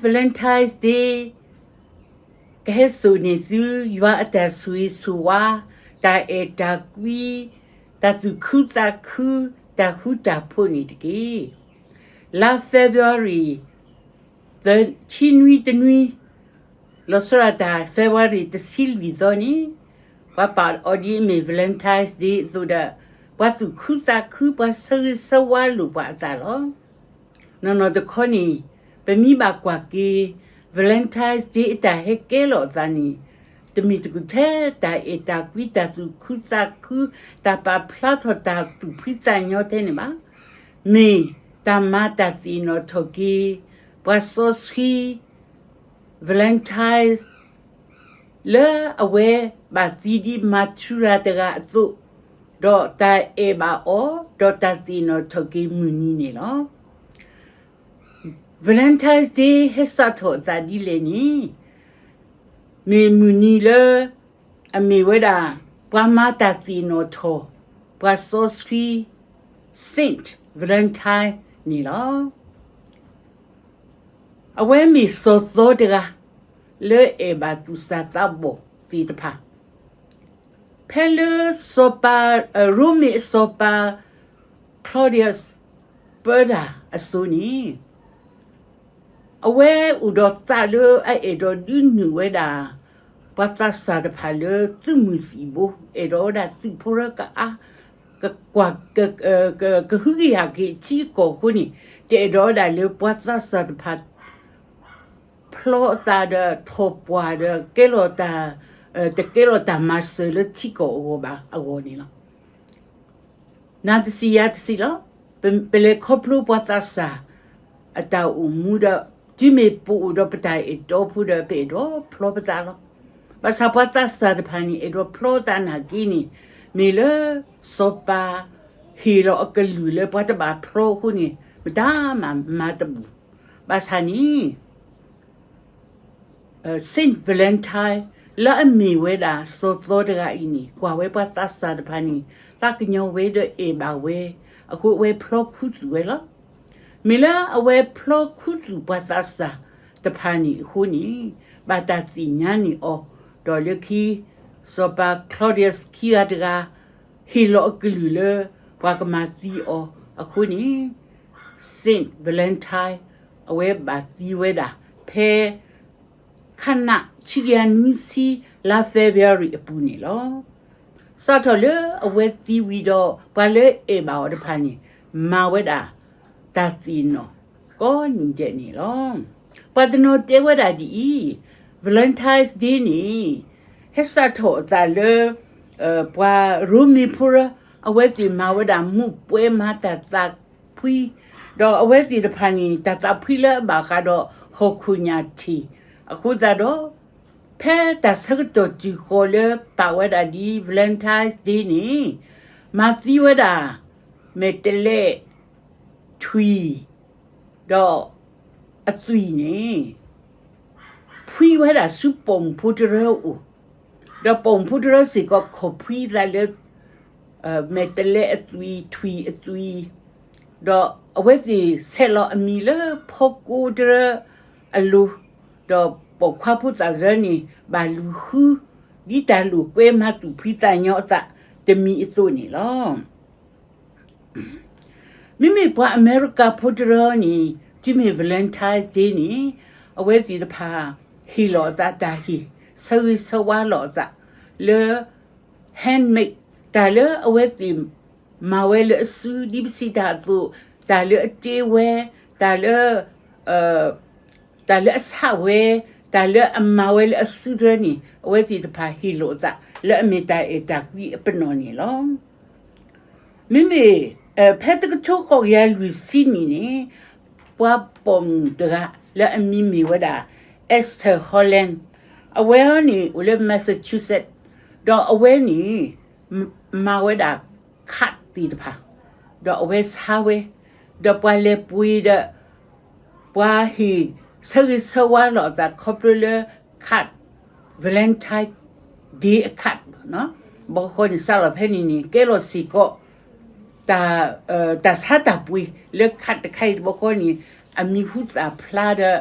Valentine's Day ကဟဲစိာ်န့ၢ်သု ယွၤအတၢ်ဆိၣ်ဂ့ၤဆိၣ်ဝါ, တၢ်အဲၣ်တၢ်ကွံ, တၢ်သူၣ်ခုသးခု, တၢ်ဃူတၢ်ဖိးန့ၣ်တက့ၢ်. လါ February ဆံနွံတနွံ, လီၤဆီဒၣ်တၢ် February တဆံလွံၢ်သီန့ၣ်, ပှၤပာ်အီၤဒ်အမ့ၢ် Valentine's Day အသိးဒီး, ပှၤသူၣ်ခုသးခု, ပှၤဆၢဂ့ၤဆၢဝါလိာ်ပှၤအသးလီၤ. နီၢ်နီၢ်တခီန့ၣ်, ပမ့ၢ်ဘၣ်ကွၢ်က့ၤ Valentine's Day အတၢ်ဟဲကဲလီၤအသးန့ၣ်, တမ့ၢ်တကူၣ်ထဲတၢ်အဲၣ်တၢ်ကွံ, တၢ်သူၣ်ခုသးခု, တၢ်ပာ်ဖျါထီၣ်တၢ်သူၣ်ဖှံသးညီထဲန့ၣ်ဘၣ်. မ့ၢ်တၢ်မၤတၢ်သ့ၣ်နီၣ်ထီၣ်က့ၤ ပှၤစီဆှံ Valentine's လၢအဝဲဘၣ်သံဒ်မၤထူရၤတဂၤအသိး, ဒီးတၢ်အဲၣ်ဘၣ်အီၤ, ဒီးတၢ်သ့ၣ်နီၣ်ထီၣ်က့ၤမုၢ်နံၤန့ၣ်လီၤ. Valentine's Day ဟဲစးထီၣ်အသးဒ်လဲၣ်န့ၣ်, မ့ၢ်မုၢ်နံၤလၢ အမ့ၢ်ဝဲဒၣ် ပှၤမၤတၢ်သ့ၣ်နီၣ်ထီၣ် ပှၤစီဆှံ Saint Valentine န့ၣ်လီၤ. အဝဲမ့ၢ်စီၤသီတဂၤ လၢအဲၣ်ဘၣ်သူၣ်စၢ်သးဘီၣ်သ့ၣ်တဖၣ်, ဖဲလၢစီၤပၤ ရိမ့ၤအစီၤပၤ Claudius ပၢတၢ်အစိၤန့ၣ်, အဝဲအိၣ်ဒီးသးလၢအအဲၣ်ဒိးဒုးနုာ်ဝဲဒၣ် ပှၤသးစၢ်တဖၣ်လၢသုးမုၢ်သံၣ်ဘိ, အဲၣ်ဒိးဝဲဒၣ်သုးဖိရၢကအါ, ကကွၢ် ကဟုကယာ်က့ၤထံကီၢ်အဃိန့ၣ်, တအဲၣ်ဒိးဝဲဒၣ်လၢပှၤသးစၢ်တဖၣ် ဖျီအသးဒီးထီၣ်ပှၢ်ဒီးကဲလီၤတၢ်, တကဲလီၤတၢ်မၤစၢၤလၢထံကီၢ်အဂီၢ်ဘၣ်အဂီၢ်န့ၣ်လီၤ. နၤတစံးယၤတစံးလီၤ. ပလဲၤခီဖျိပှၤသးစၢ်အတၢ်အိၣ်မူဒီး, တုၤမ့ၢ်ပအိၣ်ဒီးပတၢ်အဲၣ်တီဖိဒီး ပအဲၣ်ဒိးဖျီပသးလီၤ. ဘၣ်ဆၣ်ပှၤသးစၢ်တဖၣ်န့ၣ် အဲၣ်ဒိးဖျီသးနာ်က့န့ၣ်, မ့ၢ်လၢစီၤပၤဟ့ၣ်လီၤအကလုၢ်လၢပှၤတဘၣ်ဖျီအဃိန့ၣ်, မတၤမၤမၤတဘူၣ်. ဘၣ်ဆၣ်န့ၣ် Saint Valentine လၢအမ့ၢ်ဝဲဒၣ်စီၤသီတဂၤအံၤန့ၣ်, ကွၢ်ဝဲပှၤသးစၢ်တဖၣ်န့ၣ် သးကညီၤဝဲဒီးအဲၣ်ဘၣ်ဝဲအဃိ, အဝဲဖျီခူသူၣ်ဝဲလီၤ. မ့ၢ်လၢအဝဲဖျီခူသူၣ်ပှၤသးစၢ်တဖၣ်န့ၣ်အဃိန့ၣ်, ဘၣ်တၢ်သ့ၣ်ညါန့ၢ်အီၤ, ဒီးလၢခံ စီၤပၤ Claudius ခံဂၤတဂၤ ဟ့ၣ်လီၤအကလုၢ်လၢ ပှၤကမၤသံအီၤအဃိန့ၣ်, Saint Valentine အဝဲဘၣ်သံဝဲဒၣ် ဖဲ ခါနး ခံကယၤနွံဆံ လါ February အပူၤန့ၣ်လီၤ. စးထီၣ်လၢအဝဲသံဝံၤဒီး ပှၤလၢအဲၣ်ဘၣ်အီၤတဖၣ်န့ၣ် မၤဝဲဒၣ်တၢ်သ့ၣ်နီၣ်ကိးနံၤဒဲးန့ၣ်လီၤ. ပှၤတနီၤတဲဝဲဒၣ်ဒ်အံၤ, Valentine's Day န့ၣ် ဟဲစးထီၣ်အသးလၢ ပှၤရိမ့ၤဖိရၢ အဝဲသ့ၣ်မၤဝဲဒၣ်မူးပွဲမၤတၢ်သးဖှံ, ဒီးအဝဲသ့ၣ်တဖၣ်န့ၣ် တၢ်သးဖှံလၢအဘၣ်ဃးဒီးဟီၣ်ခိၣ်ညၣ်ထံးအဃိသတးဒီး, ဖဲတၢ်ဆၢကတီၢ်တုၤဃီၤလၢပာ်ဝဲဒၣ်ဒ် Valentine's Day န့ၣ်, မၤသံဝဲဒၣ် မဲာ်တဲးလဲး, ထွံၣ်, ဒီးအသွံၣ်န့ၣ် ဖှံဝဲဒၣ်ဆူပိာ်မုၣ်ဖိတရၢအအိၣ်, ဒီးပိာ်မုၣ်ဖိတရၢစ့ၢ်ကီးခီၣ်ဖှံသးလၢ မဲာ်တဲးလဲးအသွံၣ်, ထွံၣ်အသွံၣ်, ဒီးအဝဲသ့ၣ်ဆဲးလီၤအမံၤလၢဖီကိတရၢအလိၤ, ဒီးပိာ်ခွါဖိသၣ်တရၢန့ၣ် ဘၣ်လူၤဃု ဒ်တၢ်လိာ်ကွဲမၤသူၣ်ဖှံသးညီအသးတမံၤအသိးန့ၣ်လီၤ. မ့မ့ၢ်ပှၤအမဲရကၤဖိတရၢန့ၣ် တုၤမ့ၢ် Valentine's Day န့ၣ် အဝဲသ့ၣ်တဖၣ် ဟ့ၣ်လီၤအသးတၢ်ဟ့ၣ်, ဆၢဂ့ၤဆၢဝါလီၤအသးလၢ handmade တၢ်လၢအဝဲသ့ၣ်မၤဝဲလၢအစု ဒ်ပစံးတၢ်အသိး, တၢ်လၢအတ့ဝဲ, တၢ်လၢ တၢ်လၢအဆးဝဲ, တၢ်လၢအမၤဝဲလၢအစုတရၢန့ၣ် အဝဲသ့ၣ်တဖၣ်ဟ့ၣ်လီၤအသးလၢအမ့ၢ်တၢ်အဲၣ်တၢ်ကွံအပနီၣ်န့ၣ်လီၤ. မ့မ့ၢ် ဖဲတကထိဃိးကယၤလွံၢ်ဆံနံၣ်န့ၣ် ပှၤပိာ်မုၣ်တဂၤလၢအမံၤမ့ၢ်ဝဲဒၣ် Esther Holland, အဝဲအံၤန့ၣ်အိၣ်လၢ Massachusetts, ဒီးအဝဲန့ၣ် မၤဝဲဒၣ် card သ့ၣ်တဖၣ်, ဒီးအဝဲဆါဝဲ, ဒီးပှၤလဲၤပှ့ၤဒီး ပှၤဟ့ၣ်ဆၢဂ့ၤဆၢဝါလီၤအသးခီဖျိလၢ card, Valentine Day အ card ဘၣ်ဃီန့ၣ် စးလီၤဖဲန့ၣ်န့ၣ် ကဲလီၤစ့ၢ်ကီး တၢ်ဆါတၢ်ပှ့ၤလၢ card တခါအံၤတဘျီဃီန့ၣ် အမံၤဟူသၣ်ဖျါဒီး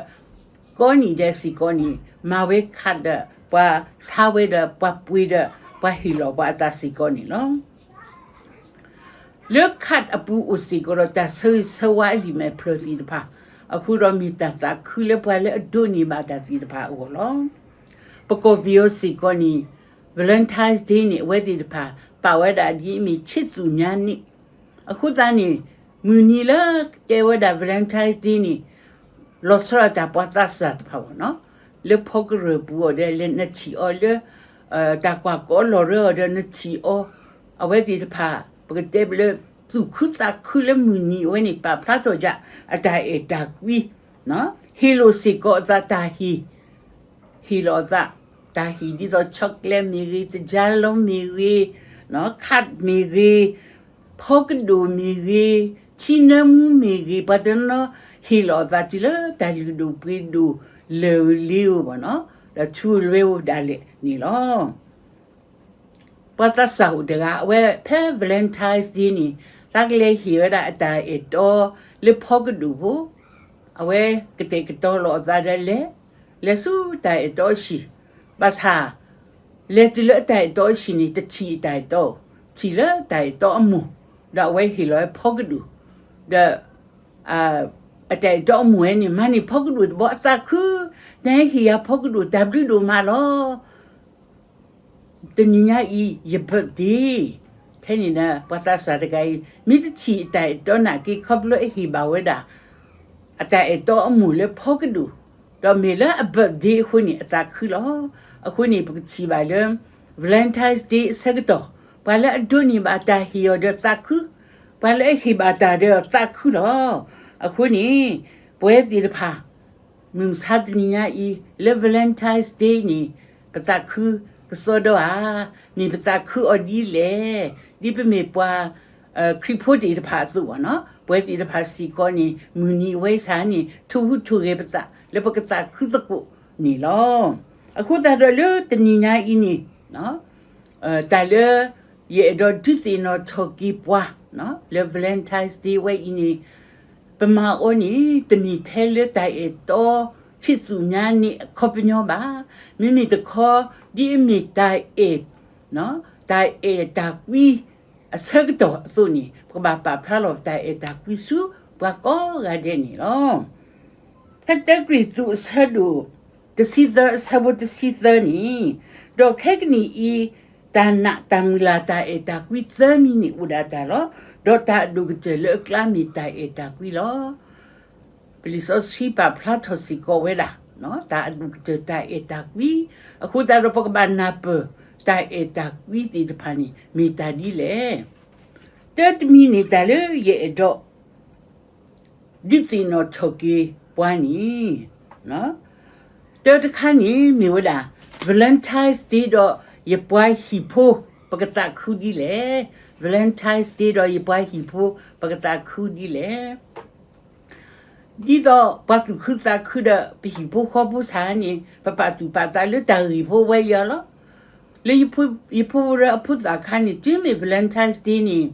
ကိးနံၤဒဲးစ့ၢ်ကီးန့ၣ် မၤဝဲ card ဒီး ပှၤဆါဝဲဒီး ပှၤပှ့ၤဒီး ပှၤဟ့ၣ်လီၤပှၤအသးစ့ၢ်ကီးန့ၣ်လီၤ. လၢ card အပူၤအိၣ်စ့ၢ်ကီးဒီး တၢ်ဆၢဂ့ၤဆၢဝါအလံာ်မဲာ်ဖျၢၣ်သ့ၣ်တဖၣ်, အဃိဒီးမ့ၢ်တၢ်သးခုလၢပှၤလၢအဒိးန့ၢ်ဘၣ်တၢ်သ့ၣ်တဖၣ်အဂီၢ်လီၤ. ပကီၢ်ပယီၤစ့ၢ်ကီးန့ၣ် Valentine's Day န့ၣ် အဝဲသ့ၣ်တဖၣ် ပာ်ဝဲဒၣ်ဒ်အမ့ၢ် ချစ်သူများနေ့, အဃိသတးန့ၣ် မုၢ်နံၤလၢတဲဝဲဒၣ် Valentine's Day န့ၣ် လီၤဆီဒၣ်တၢ်ပှၤသးစၢ်တဖၣ်အဂီၢ်နီၤ, လၢဖီကရၢၢ်ပူၤအီၤဒီး လဲၤနထံၣ်အီၤလၢ တၢ်ကွၢ်ကီလီၤရၢအီၤဒီးနထံၣ်အီၤ, အဝဲသ့ၣ်တဖၣ် ပကတဲလၢ သူၣ်ခုသးခုလၢမုၢ်နံၤအဝဲန့ၣ် ပာ်ဖျါထီၣ်ဒၣ်အတၢ်အဲၣ်တၢ်ကွံ, ဟ့ၣ်လိာ်စ့ၢ်ကီးအသးတၢ်ဟ့ၣ် ဟ့ၣ်လီၤအသး, တၢ်ဟ့ၣ်ဒ်သိး chocolate မ့ၢ်ဂ့ၤ, တကၢလီမ့ၢ်ဂ့ၤ, card မ့ၢ်ဂ့ၤ, ဖီကဒိၣ်မ့ၢ်ဂ့ၤ, ထံနၢမူမ့ၢ်ဂ့ၤ, ပှၤတနီၤနီၤ ဟ့ၣ်လီၤအသးတုၤလၢတၢ်လုၢ်ဒိၣ်ပှ့ၤဒိၣ် လၢာ်လ့ဧိၤဘၣ်နီၤ, ဒီးထူလွဲဧိၤဒၣ်လဲာ်န့ၣ်လီၤ. ပှၤသးစၢ်အိၣ်တဂၤ အဝဲဖဲ Valentine's Day န့ၣ် သးကလဲၤဟ့ၣ်ဝဲဒၣ်အတၢ်အဲၣ်တီလၢဖီကဒိၣ်ဖိ, အဝဲကတဲာ်ကတီၤလီၤအသးဒီးလဲၤ, လဲၤဆူတၢ်အဲၣ်တီအဟံၣ်, ဘၣ်ဆၣ် လဲၤတုၤလၢအတၢ်အဲၣ်တီအဟံၣ်န့ၣ် တထံၣ်အတၢ်အဲၣ်တီ, ထံၣ်လၢတၢ်အဲၣ်တီအမိၢ်, ဒီးအဝဲဟ့ၣ်လီၤဝဲဖီကဒိၣ်, ဒီး အတၢ်အဲၣ်တီအမိၢ်ဝဲန့ၣ် မၤန့ၢ်ဖီကဒိၣ်တဘီအသးခု, နဟ့ၣ်ယၤဖီကဒိၣ်တၢ်ဘျုးဒိၣ်မးလီၤ. တနံၤညါအံၤ ယ birthday, ထဲန့ၣ်ဒီး ပှၤသးစၢ်တဂၤအံၤ မ့ၢ်တထံၣ်အတၢ်အဲၣ်တီနာ်က့ ခီဖျိအဟ့ၣ်ဘၣ်ဝဲဒၣ် အတၢ်အဲၣ်တီအမိၢ်လၢဖီကဒိၣ်, ဒီးမ့ၢ်လၢအ birthday အဃိန့ၣ် အသးခုလီၤ. အဃိန့ၣ် ပကထံၣ်ဘၣ်လၢ Valentine's Day အဆၢကတီၢ်, ပှၤလၢအဒိးန့ၢ်ဘၣ်တၢ်ဟ့ၣ်အီၤဒီးသးခု, ပှၤလၢအဟ့ၣ်ဘၣ်တၢ်ဒီးသးခုလီၤ. အဃိန့ၣ် ပဝဲသ့ၣ်တဖၣ် မုၢ်မဆါတနံၤညါအံၤ လၢ Valentine's Day န့ၣ် ပသးခုကစီဒီဧါ, မ့ၢ်ပသးခုအီၤဒ်လဲၣ်, ဒ်ပမ့ၢ်ပှၤ ခရံာ်ဖိသ့ၣ်တဖၣ်အသိးဘၣ်နီၤ, ပဝဲသ့ၣ်တဖၣ်စ့ၢ်ကီးန့ၣ် မုၢ်နံၤအဝဲဆၣ်န့ၣ် ထိၣ်ဟူးထိၣ်ဂဲၤပသး လၢပကသးခုသကိးန့ၣ်လီၤ. အဃိသတးဒီးလၢတနံၤညါအံၤန့ၣ် တၢ်လၢ ယအဲၣ်ဒိးဒုးသ့ၣ်နီၣ်ထီၣ်က့ၤပှၤ လၢ Valentine's Day ဝဲအံၤန့ၣ် ပမၤအီၤန့ၣ် တမ့ၢ်ထဲလၢတၢ်အဲၣ်တီ ချစ်သူများနေ့ အခီပညီဘၣ်. မ့မ့ၢ်တခီ ဒ်အမ့ၢ်တၢ်အဲၣ် တၢ်အဲၣ်တၢ်ကွံ အဆၢကတီၢ်အသိးန့ၣ် ပကဘၣ်ပာ်ဖျါလီၤပတၢ်အဲၣ်တၢ်ကွံဆူပှၤကိးဂၤဒဲးန့ၣ်လီၤ. ဖဲတၢကရံၣ်သူးအဆၢဒိၣ်တဆံသၢ အဆၢဖိတဆံသၢန့ၣ်, ဒီးခဲကနံၣ်အံၤ တၢ်နာ်တၢ်မုၢ်လၢ်တၢ်အဲၣ်တၢ်ကွံသၢမံၤန့ၣ်အိၣ်ဒၣ်တၢ်လီၤ. ဒီးတၢ်အဒိၣ်ကတၢၢ်လၢအကျါမ့ၢ်တၢ်အဲၣ်တၢ်ကွံလီၤ. ပလံာ်စီဆှံပာ်ဖျါထီၣ်စ့ၢ်ကီးဝဲဒၣ် တၢ်အဒိၣ်ကတၢၢ်တၢ်အဲၣ်တၢ်ကွံ, အဃိသတးဒီးပကဘၣ်နၢ်ပၢၢ် တၢ်အဲၣ်တၢ်ကွံသ့ၣ်တဖၣ်န့ၣ် မ့ၢ်တၢ်ဒ်လဲၣ်. တၢတမံၤန့ၣ် တၢ်လၢယအဲၣ်ဒိး ဒုးသ့ၣ်နီၣ်ထီၣ်က့ၤပှၤန့ၣ်, တၢတခါန့ၣ်မ့ၢ်ဝဲဒၣ် Valentine's Day ဒီးယပှၤဟံၣ်ဖိ ပကသးခုဒ်လဲၣ်. Valentine's Day ဒီးယပှၤဟံၣ်ဖိ ပကသးခုဒ်လဲၣ်. ဒ်သိးပှၤသူၣ်ခုသးခုဒီး ပဟံၣ်ဖိဃီဖိဆၣ်န့ၣ် ပပာ်သူၣ်ပာ်သးလၢတၢ်ဂ့ၢ်ဖိဝဲအံၤလီၤ. လၢယဖိဝဲအဖိသၣ်ခါန့ၣ် တုၤမ့ၢ် Valentine's Day န့ၣ်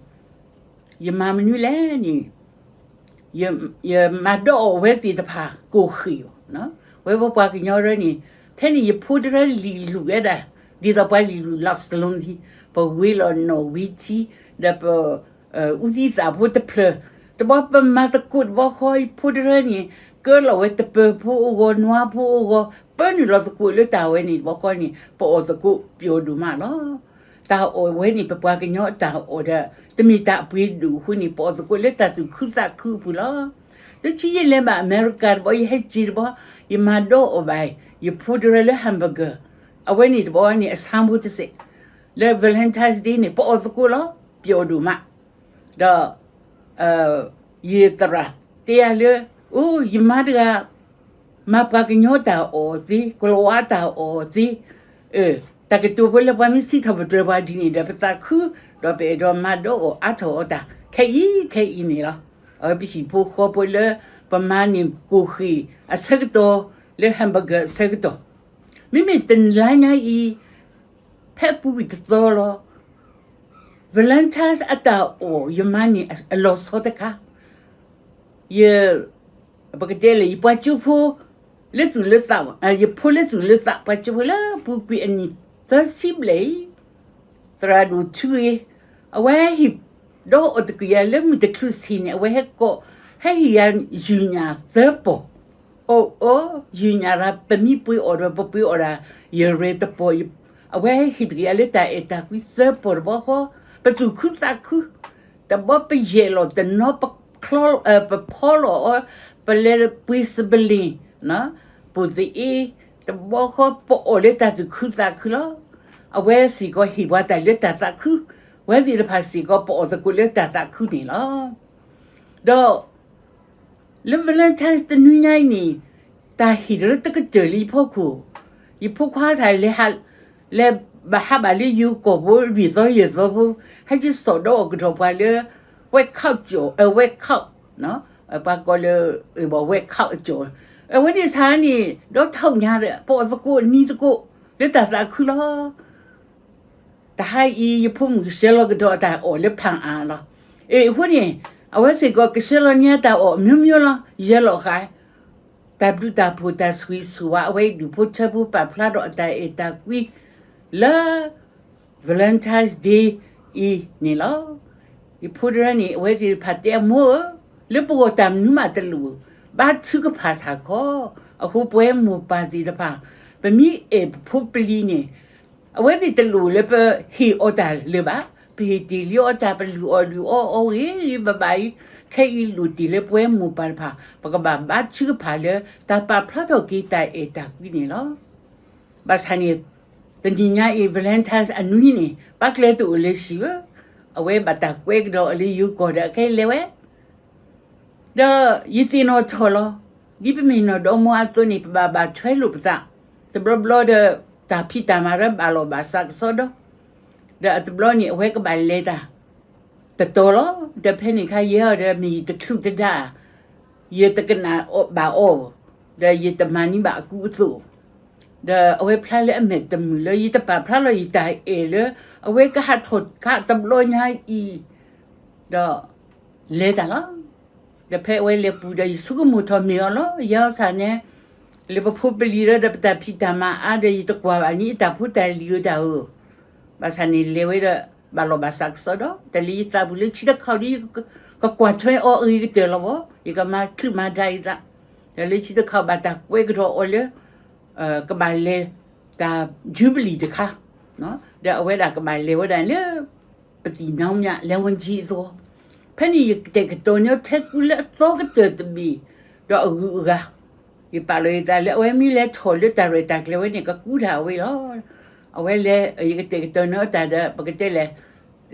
ယမၤမနုၤလဲၣ်န့ၣ် ယမၤဒိးအီၣ်ဝဲသ့ၣ်တဖၣ်ကိၣ်ဃ့ၢ်အီၤ, ဝဲပပှၤကညီရၢန့ၣ် ထဲန့ၣ်ယဖိတရၢလံာ်လူၤဝဲဒၣ် ဒ်သိးပှၤလံာ်လူၤ လီၤစလီၤသံ, ပဝ့ၤလီၤနီၣ်ဝံၤထံ ဒီးပ အူသံသးဖိတဖျၢၣ်, တဘျီပမၤသကိးတဘျီဃီ ယဖိတရၢန့ၣ် ကၢလီၤဝဲတပၢၤဖိအဂီၢ် နွါဖိအဂီၢ် ပၢနုာ်လီၤသကိးလၢတၢ်ဝဲန့ၣ်တဘျီဃီန့ၣ် ပအီၣ်သကိးပျီဒိၣ်မးလီၤ. တၢ်အီၣ်ဝဲန့ၣ် ပပှၤကညီအတၢ်အီၣ်ဒီး တမ့ၢ်တၢ်ပှ့ၤဒိၣ်အဃိန့ၣ် ပအီၣ်သကိးလၢတၢ်သူၣ်ခုသးခုအပူၤလီၤ. လၢခံယလဲၤဘၣ်အမဲရကၤတဘျီ ယဟဲက့ၤတဘျီ ယမၤဒိးအီၣ်ဘၣ် ယဖိတရၢလၢ hamburger အဝဲန့ၣ်တဘျီန့ၣ် အဆါဖိတစဲး လၢ Valentine's Day န့ၣ် ပအီၣ်သကိးလီၤ ပျီဒိၣ်မး ဒီး ယသရၣ်တဲယၤလၢ အိ ယမါတဂၤ မၤပှၤကညီတၢ်အီၣ်သ့, ကလီၤဝါတၢ်အီၣ်သ့, တၢ်ကတိၤဖိလၢပှၤမ့ၢ်စံးထီၣ်ပတြၢၤပှၤဒ်န့ၣ်ဒီး ပသးခု ဒီးပအဲၣ်ဒိးမၤဒိးအီၣ်အါထီၣ်အီၤတၢ် ခဲအံၤခဲအံၤန့ၣ်လီၤ. အဝဲပဟံၣ်ဖိဃီဖိလၢ ပမၤန့ၢ်ကိၣ်ဃ့ၢ်အဆၢကတီၢ် လၢ hamburger အဆၢကတီၢ် မ့မ့ၢ်တနံၤညါအံၤ ဖဲအပူၤကွံာ်တသီလီၤ. Valentine's အတၢ်အီၣ် ယမၤန့ၢ်အလီၤဆီတခါ, ယ ပကတဲလၢယပှၤကၠိဖိ လၢသူၣ်လၢသး, ယဖိလၢသူၣ်လၢသး ပှၤစၢၤဝဲလၢပူၤကွံာ်အနံၣ်သၢဆံဘျဲၣ်အံၤ, သရၣ်ဒိၣ်ထူဂ့ၤ, အဝဲဟ့ၣ်ဒီးအီၤတကယၤလၢမုၢ်တချုးဆံးန့ၣ် အဝဲဟဲကိး, ဟဲဟ့ၣ်ယၤယုၢ်ညၣ်သၢပီၢ်, အိၣ်အိၣ် ယုၢ်ညၣ်ရၤ ပမ့ၢ်ပှ့ၤအီၤဒီး ပပှ့ၤအီၤဒၣ် ယရဲၣ်တပီၢ်, အဝဲဟ့ၣ်တကယၤလၢတၢ်အဲၣ်တၢ်ကွံသၢပီၢ်တဘျီဃီ, ပသူၣ်ခုသးခု တဘျီပယဲၢ်လီၤတနီၤ, ပဖီလီၤအီၤ, ပလဲၤပှ့ၤစပလ့ၣ်, ပိၣ်သအ့, တဘျီဃီပအီၣ်လၢတၢ်သူၣ်ခုသးခုလီၤ. အဝဲစ့ၢ်ကီးဟ့ၣ်ပှၤတၢ်လၢတၢ်သးခု, ဝဲသ့ၣ်တဖၣ်စ့ၢ်ကီးပအီၣ်သကိးလၢတၢ်သးခုန့ၣ်လီၤ. ဒီး လၢ Valentine's တနွံညါအံၤန့ၣ်, တၢ်ဟ့ၣ်တရၢတကတၢၢ်လၢယဖီခိၣ်, ယဖိခွါတၢ်လဲၤ, လဲၤဘၣ်ဟးဘၣ်လၢယိၤကီၢ်ဖိ လွံၢ်သီယဲၢ်သီဖိ, ဟဲက့ၤစိာ်ဒီးအီၤကဒီးပှၤလၢ White Cow ကၠီၣ်, အ White Cow, ပှၤကိးလၢ White Cow အကၠီၣ်, အဝဲန့ၣ်ဆၣ်န့ၣ် ဒီးထီၣ်ညါဒီး ပအီၣ်သကိးနံၤသကိး လၢတၢ်သးခုလီၤ. တဟါအံၤ ယဖိမုၣ်ကဆှၢလီၤကဒီးအတၢ်အီၣ်လၢဖၣ်အါလီၤ. အ့ၣ် အဃိန့ၣ်, အဝဲစ့ၢ်ကီးကဆှၢလီၤန့ၢ်အတၢ်အီၣ် မျိုးမျိုးလီၤ, ယဲလီၤဃာ်, တၢ်ဘျုးတၢ်ဖှိၣ်တၢ်ဆိၣ်ဂ့ၤဆိၣ်ဝါ အဝဲအံၤဒူၣ်ဖိထၢဖိပာ်ဖျါထီၣ်အတၢ်အဲၣ်တၢ်ကွံ လၢ Valentine's Day အံၤန့ၣ်လီၤ. ယဖိတရၢန့ၣ် အဝဲသ့ၣ်တဖၣ်တဲအမိၢ်ဧၢ, လၢပဂီၢ်တၢ်မနုၤမးတလိၣ်, ဘါထုကဖၣ်ဆၣ်ခီ, အဃိပဝဲမိၢ်ပၢ်သ့ၣ်တဖၣ် ပမ့ၢ်အဲၣ်ပဖိပလံၤန့ၣ် အဝဲသ့ၣ်တလိၣ်လၢပဟ့ၣ်အီၤတၢ်လၢၤဘၣ်, ပဟ့ၣ်တ့ၢ်လံအီၤတၢ် ပလုၢ်အီၣ်လုၢ်အီအီဂ့ၤဂ့ၤဘၣ်ဘၣ်အံၤ, ခဲအံၤလိၣ်တ့ၢ်လၢပဝဲမိၢ်ပၢ်တဖၣ် ပကဘၣ်ဘါထုကဖၣ်လၢ တၢ်ပာ်ဖျါထီၣ်က့ၤတၢ်အဲၣ်တၢ်ကွံန့ၣ်လီၤ. ဘၣ်ဆၣ်န့ၣ် တနံၤညါအံၤ Valentine's အနွံန့ၣ် ပၢ်ကျဲတအိၣ်လၢၤဘၣ်, အဝဲဘၣ်တၢ်ကွဲကဒီးအီၤလၢယိၤကီၢ်ဒီးအကဲလဲၤဝဲ ဒီးယသ့ၣ်နီၣ်ထီၣ်လီၤ. ဒ်ပမ့ၢ်နီၢ်ဒီမါအသိးန့ၣ် ပဘၣ်ဘၣ်ထွဲလိာ်ပသး, တဘျီဘျီဒီး တၢ်ဖံးတၢ်မၤရၢဘၣ်လီၢ်ဘၣ်စးကစီဒီ, ဒီးအတဘျီန့ၣ် အဝဲကဘၣ်လဲၤတၢ် တတီၤလီၤ. ဒီးဖဲန့ၣ်အခါ ယဲအီၤဒီး မ့ၢ်ယတချုးတဒါ, ယတကနၣ်ဘၣ်အီၤ, ဒီးယတမၤန့ၢ်ဘၣ်အကူအသိး, ဒီးအဝဲဖျါလၢအမဲာ်တမုာ်လၢ ယတပာ်ဖျါလီၤယတၢ်အဲၣ်လၢ အဝဲကဟးထီၣ်ခါတဘျီညါအံၤ, ဒီး လဲၤတၢ်လီၤ. ဒီးဖဲအဝဲလဲၤပူၤဒီး ယဆိကမိၣ်ထီၣ်မ့ၢ်အီၤလီၤ. ယဲအီၤဆၣ်န့ၣ် လၢပဖိပလံၤဒီး ဒီးပတၢ်ဖံးတၢ်မၤအါဒီး ယတကွၢ်ဘၣ်န့ၢ်တၢ်ဖိတၢ်လံၤဧိၤတၢ်ဧိၤ, ဘၣ်ဆၣ်န့ၣ်လဲၤဝဲဒီး ဘၣ်လီၢ်ဘၣ်စးကစီဒီ, တၢ်လၢယသးပူၤလၢဆံတခီဒ် ကကွၢ်ထွဲအီၤအဂ့ၤကတၢၢ်လီၤဘၣ်, ယကမၤချုးမၤဒါယသး, ဒီးလၢဆံတခီဘၣ်တၢ်ကွဲကဒီးအီၤလၢ ကဘၣ်လဲၤတၢ်ယူဘလံၤတခါ, ဒီးအဝဲဒၣ်ကဘၣ်လဲၤဝဲဒၣ်လၢ ပသံၣ်မီၣ်မၠး လဲၤဝဲကံအသိး, ဖဲန့ၣ်ယကတဲာ်ကတီၤန့ၢ်ထဲကူလၢအသီကတၢၢ်တဘ့ၣ်, ဒီးအဂုၤအဂၤ, ယပာ်လီၤယသးလၢအဝဲမ့ၢ်လဲၤထီၣ်လၢတၢ်ရဲၣ်တၢ်ကျဲၤဝဲန့ၣ် ကကူတၢ်အဝဲလီၤ. အဝဲလဲၤ ယကတဲာ်ကတီၤန့ၢ်အတၢ်ဒီး ပကတဲလဲၣ်,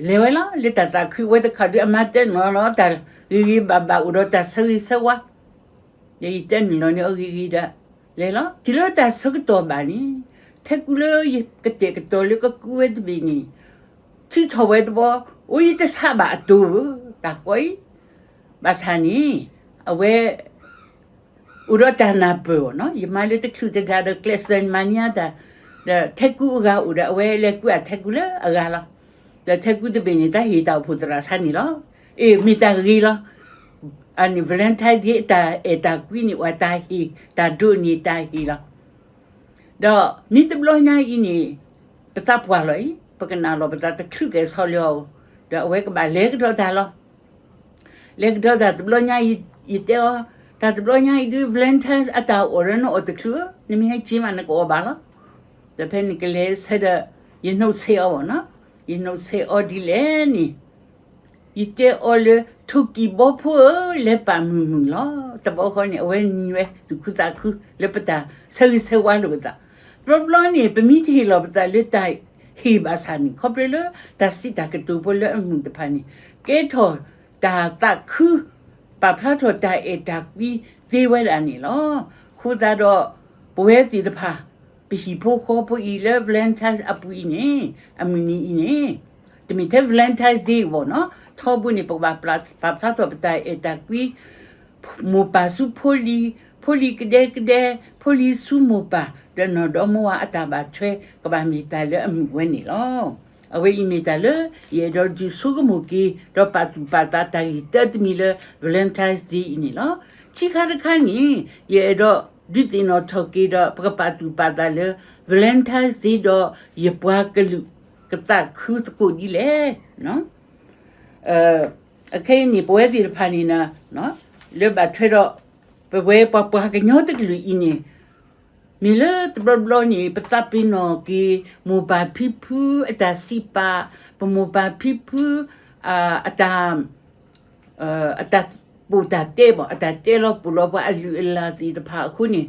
လဲၤဝဲလီၤ လၢတၢ်သးခု အဝဲတခီဒုး အမါတဲနီၤလီၤတၢ်ဂ့ၤဂ့ၤဘၣ်ဘၣ် အိၣ်ဒီးတၢ်ဆၢဂ့ၤဆၢဝါ ဒီးယတဲနုာ်လီၤန့ၢ်အီၤဂ့ၤဂ့ၤဒီး လဲၤလီၤ. တုၤလၢတၢ်ဆၢကတီၢ်ဘၣ်န့ၣ်, ထဲကူလၢယကတဲာ်ကတီၤလၢကကူဝဲတဘ့ၣ်န့ၣ်, ထုးထီၣ်ဝဲတဘျီ, အိၣ်ယတဆးဘၣ်အတိၢ်ဧၢ, တၢ်ကီအံၤ, ဘၣ်ဆၣ်န့ၣ်, အဝဲ အိၣ်ဒီးတၢ်နၢ်ပၢၢ်အီၤနီၤ, ယမါလၢတချုးတဒါဒီးကျဲးစၢးမၤန့ၢ်တၢ်, ဒီးထဲကူအဂၤအိၣ်ဒီး အဝဲလဲၤကူအထဲကူလၢအဂၤလီၤ. ဒီးထဲကူတဘ့ၣ်န့ၣ် တၢ်ဟ့ၣ်တၢ်အိၣ်ဖှိၣ်သရၣ်ဆါန့ၣ်လီၤ. အ့ၣ် မ့ၢ်တၢ်ဂ့ၤလီၤ. အန့ၣ် Valentine Day တၢ်အဲၣ်တၢ်ကွံန့ၣ် အိၣ်တၢ်ဟ့ၣ်, တၢ်ဒိးန့ၢ်တၢ်ဟ့ၣ်လီၤ. ဒီးမ့ၢ်တဘျီညါအံၤန့ၣ်, ပသးပှၢ်လီၤအံၤ, ပကနၣ်လီၤပသးတချုးကဲၤဆီလၢအီၤ, ဒီးအဝဲကဘၣ်လဲၤကဒီးတၢ်လီၤ. လဲၤကဒီးတၢ်တဘျီညါအံၤ, ယတဲအီၤ, တၢ်တဘျီညါအံၤဒုး Valentine's အတၢ်အီၣ်ဒီးနအီၣ်တချုးဧၢ, နမ့ၢ်ဟဲက့ၤမးနကအီၣ်ဘၣ်လီၤ. ဒီးဖဲန့ၣ်ကလဲၤဆၢဒီး, ယနိးဆဲးအီၤဘၣ်နီၤ, ယနိးဆဲးအီၤဒ်လဲၣ်န့ၣ် ယတဲအီၤလၢ ထိၣ်ကံၢ်ဘီဖိဧၢ, လဲၤပာ်မုာ်မုာ်လီၤ. တဘျီဃီန့ၣ် အဝဲနံၤဝဲသူၣ်ခုသးခုလၢပတၢ်ဆၢဂ့ၤဆၢဝါလိာ်ပသး. တဘျီဘျီန့ၣ် ပမ့ၢ်တဟ့ၣ်လီၤပသးလၢတၢ်ဟ့ၣ်ဘၣ်ဆၣ်န့ၣ် ခီဖျိလၢတၢ်စံးတၢ်ကတိၤဖိလၢအမုာ်တဖၣ်န့ၣ် ကဲထီၣ်တၢ်သးခု ပာ်ဖျါထီၣ်တၢ်အဲၣ်တၢ်ကွံသ့ဝဲဒၣ်န့ၣ်လီၤ. အဃိသတးဒီး ပဝဲသ့ၣ်တဖၣ် ပဟံၣ်ဖိဃီဖိအံၤလၢ Valentine's အပူၤအံၤန့ၣ်, အမုၢ်နံၤအံၤန့ၣ်, တမ့ၢ်ထဲ Valentine's Day ဘၣ်နီၤ, ထီဘိန့ၣ် ပကဘၣ်ပာ်ဖျါထီၣ်ပတၢ်အဲၣ်တၢ်ကွံ မိၢ်ပၢ်ဆူဖိလံၤ, ဖိလံၤကဒဲကဒဲ, ဖိလံၤဆူမိၢ်ပၢ်, ဒီးနီၢ်ဒီမါဝၤအတၢ်ဘၣ်ထွဲ ကဘၣ်မ့ၢ်တၢ်လၢအမုာ်ဝဲန့ၣ်လီၤ. အဝဲအံၤမ့ၢ်တၢ်လၢ ယအဲၣ်ဒိးဒုးဆိကမိၣ်က့ၤ ဒီးပာ်သူၣ်ပာ်သးတၢ်ဂ့ၢ်တၢတမံၤလၢ Valentine's Day အံၤန့ၣ်လီၤ. ခံခါတခါန့ၣ် ယအဲၣ်ဒိး ဒုးသ့ၣ်နီၣ်ထီၣ်က့ၤဒီး ပကပာ်သူၣ်ပာ်သးလၢ Valentine's Day ဒီးယပှၤကလုာ်ကသးခုသကိးဒ်လဲၣ်. အခဲအံၤန့ၣ် ပဝဲသ့ၣ်တဖၣ်န့ၣ် လၢဘၣ်ထွဲဒီး ပဝဲပှၤပှၤကညီတကလုာ်အံၤန့ၣ် မ့ၢ်လၢတဘျီဘျီန့ၣ် ပသးပ့ၤနီၣ်က့ၤ မိၢ်ပၢ်ဖံဖုအတၢ်စံးပာ်, ပမိၢ်ပၢ်ဖံဖု အတၢ် အတၢ်ပိာ်တၢ်တဲဘၣ်, အတၢ်တဲလီၤပိာ်လီၤပှၤအလုၢ်အလၢ်သ့ၣ်တဖၣ်အဃိန့ၣ်,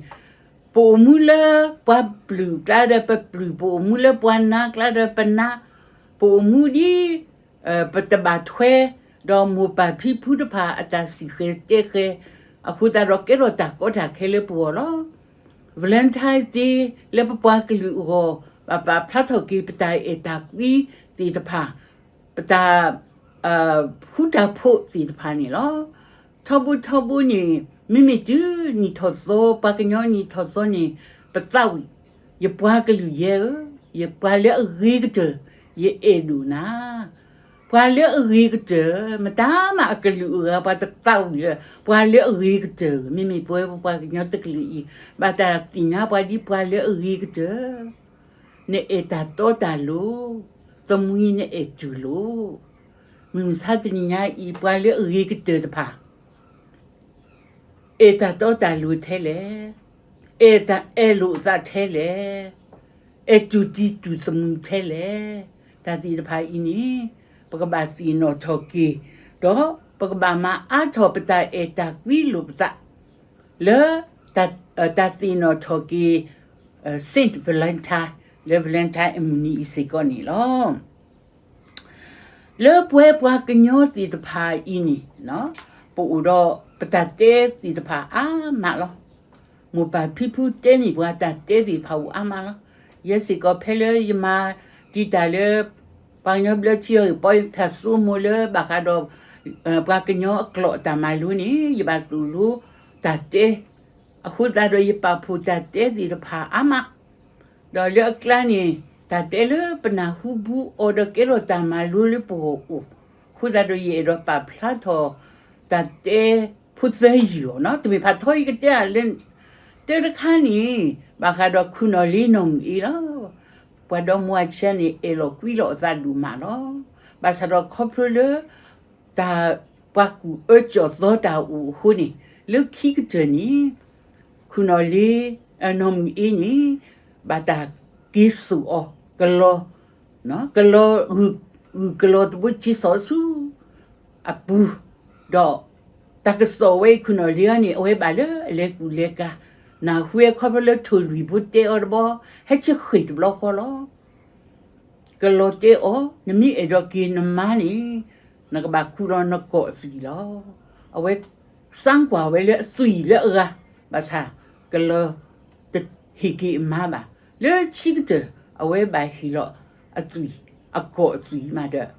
ပအိၣ်မူလၢပှၤပျုၢ်ကျါဒီးပပျုၢ်, ပအိၣ်မူလၢပှၤနါကျါဒီးပနါ, ပအိၣ်မူဒ် ပတဘၣ်ထွဲ ဒီးမိၢ်ပၢ်ဖံဖုတဖၣ်အတၢ်စံၣ်ဃဲၤတဲဃဲၤ, အဃိသတးဒီးကဲထီၣ်တၢ်ကီတၢ်ခဲလၢပဂီၢ်လီၤ. Valentine's Day လၢပပှၤကလုာ်အဂီၢ် ဘၣ်ပာ်ဖျါထီၣ်က့ၤပတၢ်အဲၣ်တၢ်ကွံသ့ၣ်တဖၣ်, ပတၢ် ဃူတၢ်ဖိးသ့ၣ်တဖၣ်န့ၣ်လီၤ. ထီဘိထီဘိန့ၣ် မ့မ့ၢ်တုၤနံၣ်ထီၣ်သီ ပှၤကညီနံၣ်ထီၣ်သီန့ၣ် ပသးဝံၣ်, ယပှၤကလုာ်ယဲဧၢ, ယပှၤလၢအဂ့ၤကတၢၢ် ယအဲၣ်ဒိၣ်နၤ. ပှၤလၢအဂ့ၤကတၢၢ် မတၤမးအကလုာ်အဂၤ ပှၤတသးဝံၣ်လၢ ပှၤလၢအဂ့ၤကတၢၢ်, မ့မ့ၢ်ပဝဲပပှၤကညီတကလုာ်အံၤ ဘၣ်တၢ်သ့ၣ်ညါပှၤဒ်ပှၤလၢအဂ့ၤကတၢၢ် နအဲၣ်တၢ်တီတၢ်လိၤ, သမံနအဲၣ်တူၢ်လိာ်, မုၢ်မဆါတနံၤညါအံၤ ပှၤလၢအဂ့ၤကတၢၢ်တဖၣ် အဲၣ်တၢ်တီတၢ်လိၤထဲလဲၣ်, အဲၣ်တၢ်အဲၣ်လိာ်အသးထဲလဲၣ်, အဲၣ်တူၢ်တံၤတူၢ်သမံထဲလဲၣ်, တၢ်သ့ၣ်တဖၣ်အံၤန့ၣ် ပကဘၣ်သ့ၣ်နီၣ်ထီၣ်က့ၤ, ဒီးပကဘၣ်မၤအါထီၣ်ပတၢ်အဲၣ်တၢ်ကွံလိာ်ပသး လၢ တၢ်သ့ၣ်နီၣ်ထီၣ်က့ၤ Saint Valentine လၢ Valentine အမုၢ်နံၤအံၤစ့ၢ်ကီးန့ၣ်လီၤ. လၢပဝဲပှၤကညီသ့ၣ်တဖၣ်အံၤန့ၣ် ပအိၣ်ဒီးပတၢ်တဲသ့ၣ်တဖၣ်အါမးလီၤ. မိၢ်ပၢ်ဖံဖုတဲန့ၢ်ပှၤတၢ်တဲသ့ၣ်တဖၣ်အိၣ်အါမးလီၤ. ယဲစ့ၢ်ကီးဖဲလၢယမၤတံာ်တာ်လၢ ပှၤကညီဘျၢထံအီၤဂ့ၢ် ပီဖၠၣ်စိမိၤလၢဘၣ်ဃးဒီး ပှၤကညီအကျိာ်အတၢ်မၤလိန့ၣ် ယဘၣ်သိၣ်လိတၢ်တဲ, အဃိသတးဒီးယပာ်ဖှိၣ်တၢ်တဲသ့ၣ်တဖၣ်အါမး ဒီးလၢအကျါန့ၣ် တၢ်တဲလၢပနၢ်ဟူဘူးအီၤဒီးကဲထီၣ်တၢ်မၤလိလၢပဂီၢ်အိၣ်, အဃိသတးဒီးယအဲၣ်ဒိးပာ်ဖျါထီၣ် တၢ်တဲဖိသၢယုၢ်အီၤနီၤ, တမ့ၢ်ဖးထီယကတဲလၢ တဲတခါန့ၣ် ဘၣ်ဃးဒီးခူၣ်နီၣ်လ့နီၢ်မုၢ်အ့လီၤ. ပှၤဒီမါဝၤဆဲန့ၣ် အဲၣ်လီၤကွံလီၤအသးဒိၣ်မးလီၤ. ဘၣ်ဆၣ်ဒီးခီဖျိလၢ တၢ်ပှၤကူၣ်အၢကၠီၣ်သီတၢ်အိၣ်အဃိန့ၣ် လၢခံကတၢၢ်န့ၣ် ခူၣ်နီၣ်လ့ နီၢ်မုၢ်အ့န့ၣ် ဘၣ်တၢ်က့ၤစိာ်အီၤ ကလီ, ကလီ, ဂုၢ်ကလီတဘိက့ၤစိာ်ဆူ အပူၤ, ဒီးတၢ်ကစီၣ်ဝဲအံၤ ခူၣ်နီၣ်လ့အံၤန့ၣ် အဝဲဘၣ်လၢအလဲၤကူၣ်လဲၤကၤ, နၢ်ဟူဝဲခီဖျိလၢထိၣ်လွံၢ်ဖိတဲအီၤတဘျီ, ဟဲဆ့ဃ့ၢ်တဘျီဃီလီၤ. ကလီတဲအီၤ, နမ့ၢ်အဲၣ်ဒိးက့ၤနမါန့ၣ် နကဘၣ်ခူၣ်လီၤနကိာ်အသွံၣ်လီၤ. အဝဲ စါကွၢ်ဝဲလၢအသွံၣ်လၢအဂၤ, ဘၣ်ဆၣ် ကလီ တဟ့ၣ်က့ၤအမါဘၣ်. လၢခံကတၢၢ် အဝဲဘၣ်ဟ့ၣ်လီၤအသွံၣ်, အကိာ်အသွံၣ်မးဒီး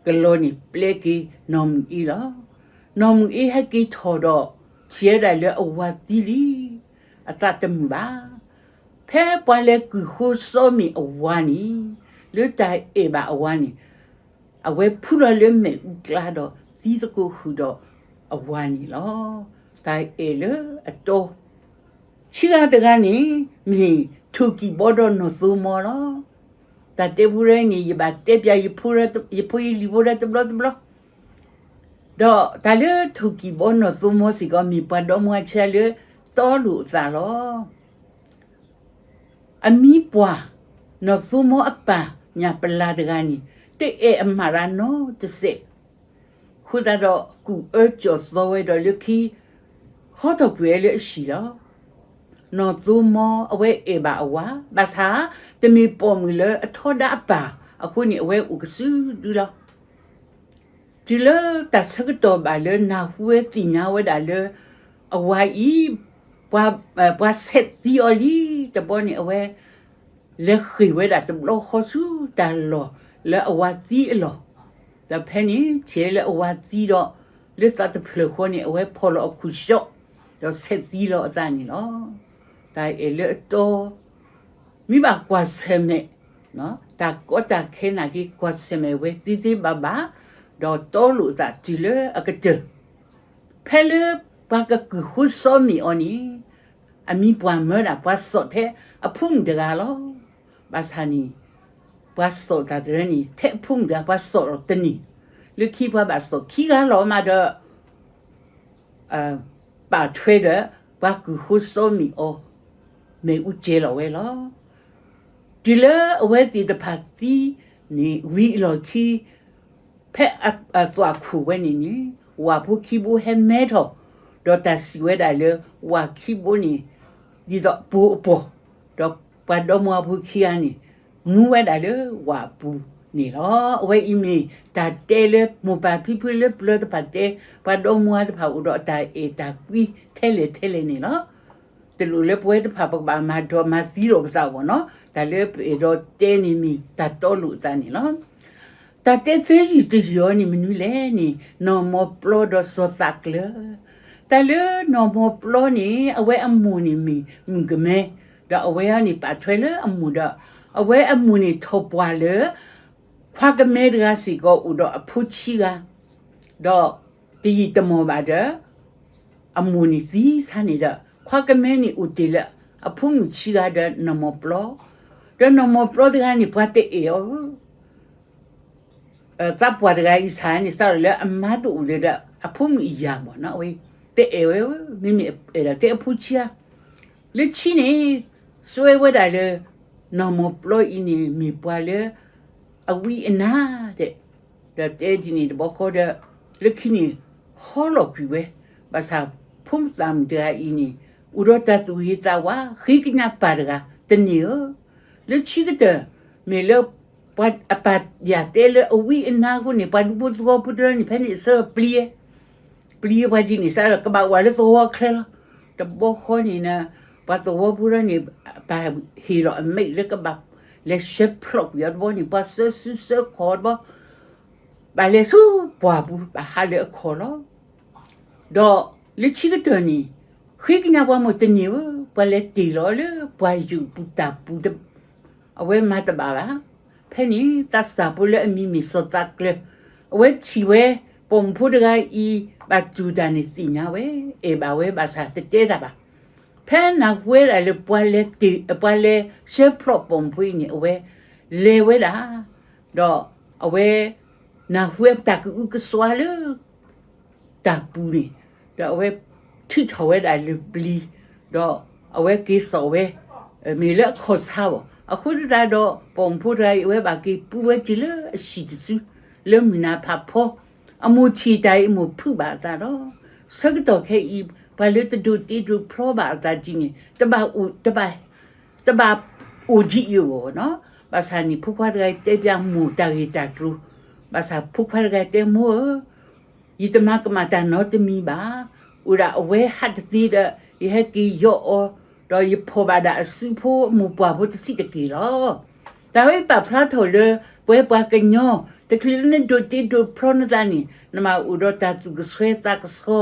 ကလီန့ၣ်ပျဲက့ၤနီၢ်မုၢ်အ့လီၤ. နီၢ်မုၢ်အ့ဟဲက့ၤထီၣ်ဒီး ထံၣ်ဝဲဒၣ်လၢအဝၤသံလံ, အသးတမုာ်ဘၣ်. ဖဲပှၤလဲၤကုၢ်ဃိစီမ့ၣ်အဝၤန့ၣ်, လၢတၢ်အဲၣ်ဘၣ်အဝၤန့ၣ် အဝဲဖူလီၤလၢမဲာ်အူကျါဒီး သံသကိးဃုာ်ဒီးအဝၤန့ၣ်လီၤ. တၢ်အဲၣ်လၢအတီ ခံဂၤတဂၤန့ၣ် မ့ၢ်ထိၣ်ကံၢ်ဘီဒီးနီၢ်သိမီလီၤ. တၢ်တဲဖိဒ်န့ၣ် ယဘၣ်တဲပျး ယဖိယလံၤဖိဒ်တဘျီတဘျီ, ဒီးတၢ်လၢထိၣ်ကံၢ်ဘီနီၢ်သိမီစ့ၢ်ကီး မ့ၢ်ပှၤဒီမါဝၤဆဲလၢတီလိာ်အသးလီၤ. အမံၤပှၢ် နီၢ်သိမီအပၢ်ညၣ်ပလၢ်တဂၤန့ၣ် တအဲၣ်အမါရၤနီတစဲး, အဃိသတးဒီးကူၣ်အၢကၠီၣ်သီဝဲဒီးလၢခံ ဟီထီၣ်ကွံာ်ဝဲလၢအဟံၣ်လီၤ. နီၢ်သိမီအဝဲအဲၣ်ဘၣ်အဝၤ, ဘၣ်ဆၣ် တမ့ၢ်ပိာ်မုၣ်လၢအထီဒါအပၢ်အဃိန့ၣ် အဝဲအိၣ်ကစုဒုလီၤ. တုၤလၢတၢ်ဆၢကတီၢ်ဘၣ်လၢနၢ်ဟူဝဲသ့ၣ်ညါဝဲဒၣ်လၢ အဝၤအံၤ ပှၤဆဲးသံအီၤလံတဘျီန့ၣ် အဝဲ လဲၤဃ့ၢ်ဝဲဒၣ်တဘျီဃီဆူတၢ်လီၢ်လၢအဝၤသံအလီၢ်, ဒီးဖဲန့ၣ် ထံၣ်လၢအဝၤသံဒီး လၢသးတဖျၢၣ်ဃီန့ၣ် အဝဲဖီၣ်လီၤအခိၣ်ဆှီ ဒီးဆဲးသံလီၤအသးန့ၣ်လီၤ. တၢ်အဲၣ်လၢအတီ မ့ၢ်ဘၣ်ကွၢ်ဆၢၣ်မဲာ် တၢ်ကီတၢ်ခဲနာ်က့ ကွၢ်ဆၢၣ်မဲာ်ဝဲသ့သ့ဘၣ်ဘၣ်, ဒီးတီလိာ်သးတုၤလၢအကတၢၢ် ဖဲလၢပှၤကကုၢ်ဃိစီမ့ၣ်အီၤန့ၣ် အမံၤပှၤမၢဒၣ် ပှၤစိာ်ထဲအဖိမုၣ်တဂၤလီၤ. ဘၣ်ဆၣ်န့ၣ် ပှၤစိာ်တၢ်တရၢန့ၣ် ထဲအဖိမုၣ်တဂၤ ပှၤစိာ်လီၤတန့ၢ်, လၢခံပှၤဘၣ်စိာ်ခံဂၤလီၤမးဒီး ပာ်ထွဲဒီး ပှၤကုၢ်ဃိစီမ့ၢ်အီၤ မ့ၣ်အူကဲၤလီၤဝဲလီၤ. တုၤလၢအဝဲသ့ၣ်တဖၣ်သံန့ၣ် ဝံၤအလီၢ်ခံ ဖဲအသွၣ်ခိၣ်ဝဲန့ၣ်န့ၣ် ဝၣ်ဖိခံဘိဟဲမဲထီၣ်, ဒီးတၢ်စံးဝဲဒၣ်လၢ ဝၣ်ခံဘိန့ၣ် ဒ်သိးပိာ်အပီၢ်, ဒီးပှၤဒီမါဝၤဖိခံဂၤန့ၣ် မူဝဲဒၣ်လၢဝၣ်အပူၤန့ၣ်လီၤ. အဝဲအံၤမ့ၢ်တၢ်တဲလၢမိၢ်ပၢ်ဖံဖုလၢပျၢၤတဖၣ်တဲ, ပှၤဒီမါဝၤတဖၣ်အိၣ်ဒီးအတၢ်အဲၣ်တၢ်ကွံထဲလဲၣ်ထဲလဲၣ်န့ၣ်လီၤ. တလိၣ်လၢပဝဲတဖၣ်ပကဘၣ်မၤဒိးမၤသံလိာ်ပသးအဂီၢ်နီၤ, တၢ်လၢပအဲၣ်ဒိးတဲန့ၣ်မ့ၢ်တၢ်တီလိာ်အသးန့ၣ်လီၤ. တၢ်တဲသၢယုၢ်တယုၢ်အံၤန့ၣ်မနုၤလဲၣ်န့ၣ် နီၢ်မီၢ်ပျီဒီးစီၤသးကျၢၤ. တၢ်လၢနီၢ်မီၢ်ပျီန့ၣ် အဝဲအမိၢ်န့ၣ်မ့ၢ်မုၣ်ကမဲ, ဒီးအဝဲအံၤန့ၣ်ပာ်ထွဲလၢအမိၢ်ဒီး အဝဲအမိၢ်န့ၣ်ထီၣ်ပှၢ်လၢ ခွါကမဲတဂၤစ့ၢ်ကီးအိၣ်ဒီးအဖိဆံးဂၤ, ဒီးတယံာ်တမီၢ်ဘၣ်ဒီး အမိၢ်န့ၣ်သံဆါန့ၣ်ဒီး ခွါကမဲန့ၣ်အိၣ်တ့ၢ်လၢအဖိမုၣ်ဆံးဂၤဒီးနီၢ်မီၢ်ပျီ, ဒီးနီၢ်မီၢ်ပျီတဂၤန့ၣ် ပှၤတအဲၣ်အီၤဧၢ သးပှၢ်တဂၤအံၤစ့ၢ်န့ၣ် စးထီၣ်လၢအမါတအိၣ်လၢၤဒီး အဖိမုၣ်အယၤမ့ၢ်နီၤ, အဝဲတအဲၣ်ဝဲဧၢ, မ့မ့ၢ်အဲၣ်ဒိးတဲအဖိဆံးဧါ. လၢခံန့ၣ် စွဲဝဲဒၣ်လၢ နီၢ်မီၢ်ပျီအံၤန့ၣ် မ့ၢ်ပှၤလၢ အဝံအနါဒဲး, ဒီးတဲဒ်န့ၣ်တဘျီဃီဒီး လၢခံန့ၣ် ဟီလီၤကွံာ်ဝဲ, ဘၣ်ဆၣ်ဖိသၣ်မုၣ်တဂၤအံၤန့ၣ် အိၣ်ဒီးတၢ်သူၣ်ဂ့ၤသးဝါ ဃ့ကညးပၢ်တဂၤတန့ၢ်ဧၢ. လၢခံကတၢၢ် မ့ၢ်လၢ ပှၤအပၢ်ယၢ်တဲလၢအဝံအနါအဃိန့ၣ် ပှၤဒူဖိသဝီဖိတဖၣ်န့ၣ် ဖဲန့ၣ်အဆၢပျံၤ ပျံၤပှၤဒ်န့ၣ် စးထီၣ်ကဘၣ်ဝဲလၢသဝီချၢလီၤ. တဘျီဃီန့ၣ် ပှၤသဝီဖိတဖၣ်န့ၣ် ပၢ်ဟ့ၣ်လီၤအမဲာ်လၢကဘၣ်လဲၤဆှၢဖျိးကွံာ်အီၤတဘျီန့ၣ် ပှၤဆှၢစုဆှၢခီၣ်တဘျီ ဘၣ်လဲၤဆူပှၢ်ပူၤ ဘၣ်ဟးလၢအခီၣ်လီၤ. ဒီးလၢခံကတၢၢ်န့ၣ် ဃ့ကညးပှၤမိၢ်တန့ၢ်ဧၢ, ပှၤလဲၤတ့ၢ်လီၤလၢပှၢ်ယူၢ်ပူၤတၢ်ပူၤ အဝဲမၤတဘၣ်ဘၣ်. ဖဲန့ၣ်သးစၢ်ဖိလၢအမံၤမ့ၢ်စီၤသးကျၢၤ အဝဲထံၣ်ဝဲ ပိာ်မုၣ်ဖိတဂၤအံၤ ဘၣ်တူၢ်တၢ်န့ၣ်သ့ၣ်ညါဝဲ, အဲၣ်ဘၣ်ဝဲဘၣ်ဆၣ်တတဲတၢ်ဘၣ်. ဖဲနၢ်ဟူဝဲဒၣ်လၢပှၤလဲၤတ့ၢ် ပှၤလဲၤဆှၢဖျိးပိာ်မုၣ်ဖိအံၤန့ၣ် အဝဲလဲၤဝဲဒၣ် ဒီးအဝဲ နၢ်ဟူဝဲတၢ်ကအုကစွါလၢ တၢ်ပူၤန့ၣ်, ဒီးအဝဲထုးထီၣ်ဝဲဒၣ်လၢပျံၤ, ဒီးအဝဲက့ၤစိာ်ဝဲ မ့ၢ်လၢအခီၣ်ဆါဘၣ်. အဃိသတးဒီး ပိာ်မုၣ်ဖိတဂၤအံၤ အဝဲဘၣ်က့ၤပူၤဝဲတုၤလၢအဆံးတစု လၢမုၢ်နၤဖးဖီ, အမိၢ်ထံၣ်တၢ်အံၤ အမိၢ်ဖုးဘၣ်အသးဒီး ဆၢကတီၢ်ခဲအံၤ ပှၤလၢတဒိးတ့ဒိးဖျီဘၣ်အသးဒ်န့ၣ် တဘၣ်အိၣ် တဘၣ် တဘၣ်အိၣ်ဒ်အံၤအဂီၢ်နီၤ. ဘၣ်ဆၣ်န့ၣ် ဖိခွါတဂၤအံၤတဲပျးမိၢ်တၢ်ဂ့ၢ်တၢ်ကျိၤ, ဘၣ်ဆၣ်ဖိခွါတဂၤတဲမိၢ်ဧၢ ယတမၤကမၣ်တၢ်နီတမံၤဘၣ်. အိၣ်ဒၣ်အဝဲဟးတသ့ဒီး ယဟဲက့ၤယီအီၤ, ဒီးယဖီၣ်ဘၣ်ဒၣ်အစုဖိအမိၢ်ပှၢ်ဖိတဆံးတက့ၢ်လီၤ. တၢ်ဝဲအံၤပာ်ဖျါထီၣ်လၢ ပဝဲပှၤကညီ တချုးလၢနဒိးတ့ဒိးဖျီနသးန့ၣ် နဘၣ်အိၣ်ဒီးတၢ်သူၣ်ကဆှီသးကဆှီ,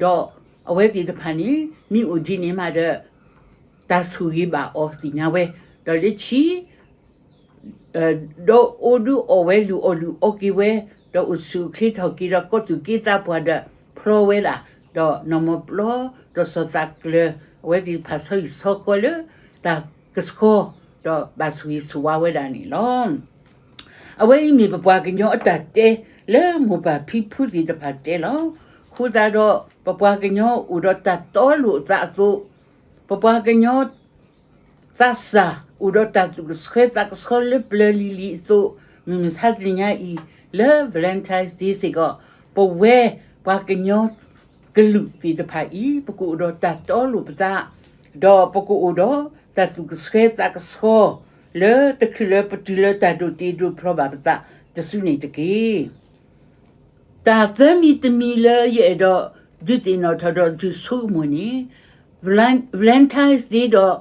ဒီးအဝဲသ့ၣ်တဖၣ်န့ၣ် မ့ၢ်အိၣ်ဒ်န့ၣ်မးဒီး တၢ်ဆိၣ်ဂ့ၤဘၣ်အီၤသ့ၣ်ညါဝဲ, ဒီးလၢခံ ဒီးအိၣ်ဒုးအီၣ်ဝဲ လုၢ်အီၣ်လုၢ်အီက့ၤဝဲ, ဒီးအိၣ်ဆူၣ်အိၣ်ချ့ထီၣ်က့ၤဒီးကီၢ်သူၣ်က့သးပှၢ်ဒီးဖျီဝဲဒၣ်, ဒီးနီၢ်မီၢ်ပျီ ဒီးစီၤသးကျၢၤ အဝဲသ့ၣ်တဖၣ်ဆီဟံၣ်ဆီဃီလၢတၢ်ကဆှီ, ဒီးဘၣ်ဆိၣ်ဂ့ၤဆိၣ်ဝါဝဲဒၣ်န့ၣ်လီၤ. အဝဲအံၤမ့ၢ်ပပှၤကညီအတၢ်တဲလၢမိၢ်ပၢ်ဖံဖုသ့ၣ်တဖၣ်တဲလီၤ. အဃိသတးဒီး ပပှၤကညီအိၣ်ဒီးတၢ်တီလိာ်အသးအသိး, ပပှၤကညီ သးစၢ်အိၣ်ဒီးတၢ်သူၣ်ကဆှီသးကဆှီလၢပျၢၤလံၤလံၤအသိး, မုၢ်မဆါတနံၤညါအံၤ လၢ Valentine's Day စ့ၢ်ကီး, ပဝဲပှၤကညီကလုာ်သ့ၣ်တဖၣ်အံၤ ပကအိၣ်ဒီးတၢ်တီလိာ်ပသး, ဒီးပကအိၣ်ဒီးတၢ်သူၣ်ကဆှီသးကဆှီ လၢတချုးလၢပတုၤလၢတၢ်ဒိးတ့ဒိးဖျီဘၣ်ပသးတစုန့ၣ်တက့ၢ်. တၢ်သၢမံၤတမံၤလၢယအဲၣ်ဒိးဒုးသ့ၣ်နီၣ်ထီၣ်ဒီးဒုးဆိကမိၣ်န့ၣ်, Valen- Valentine's Day ဒီး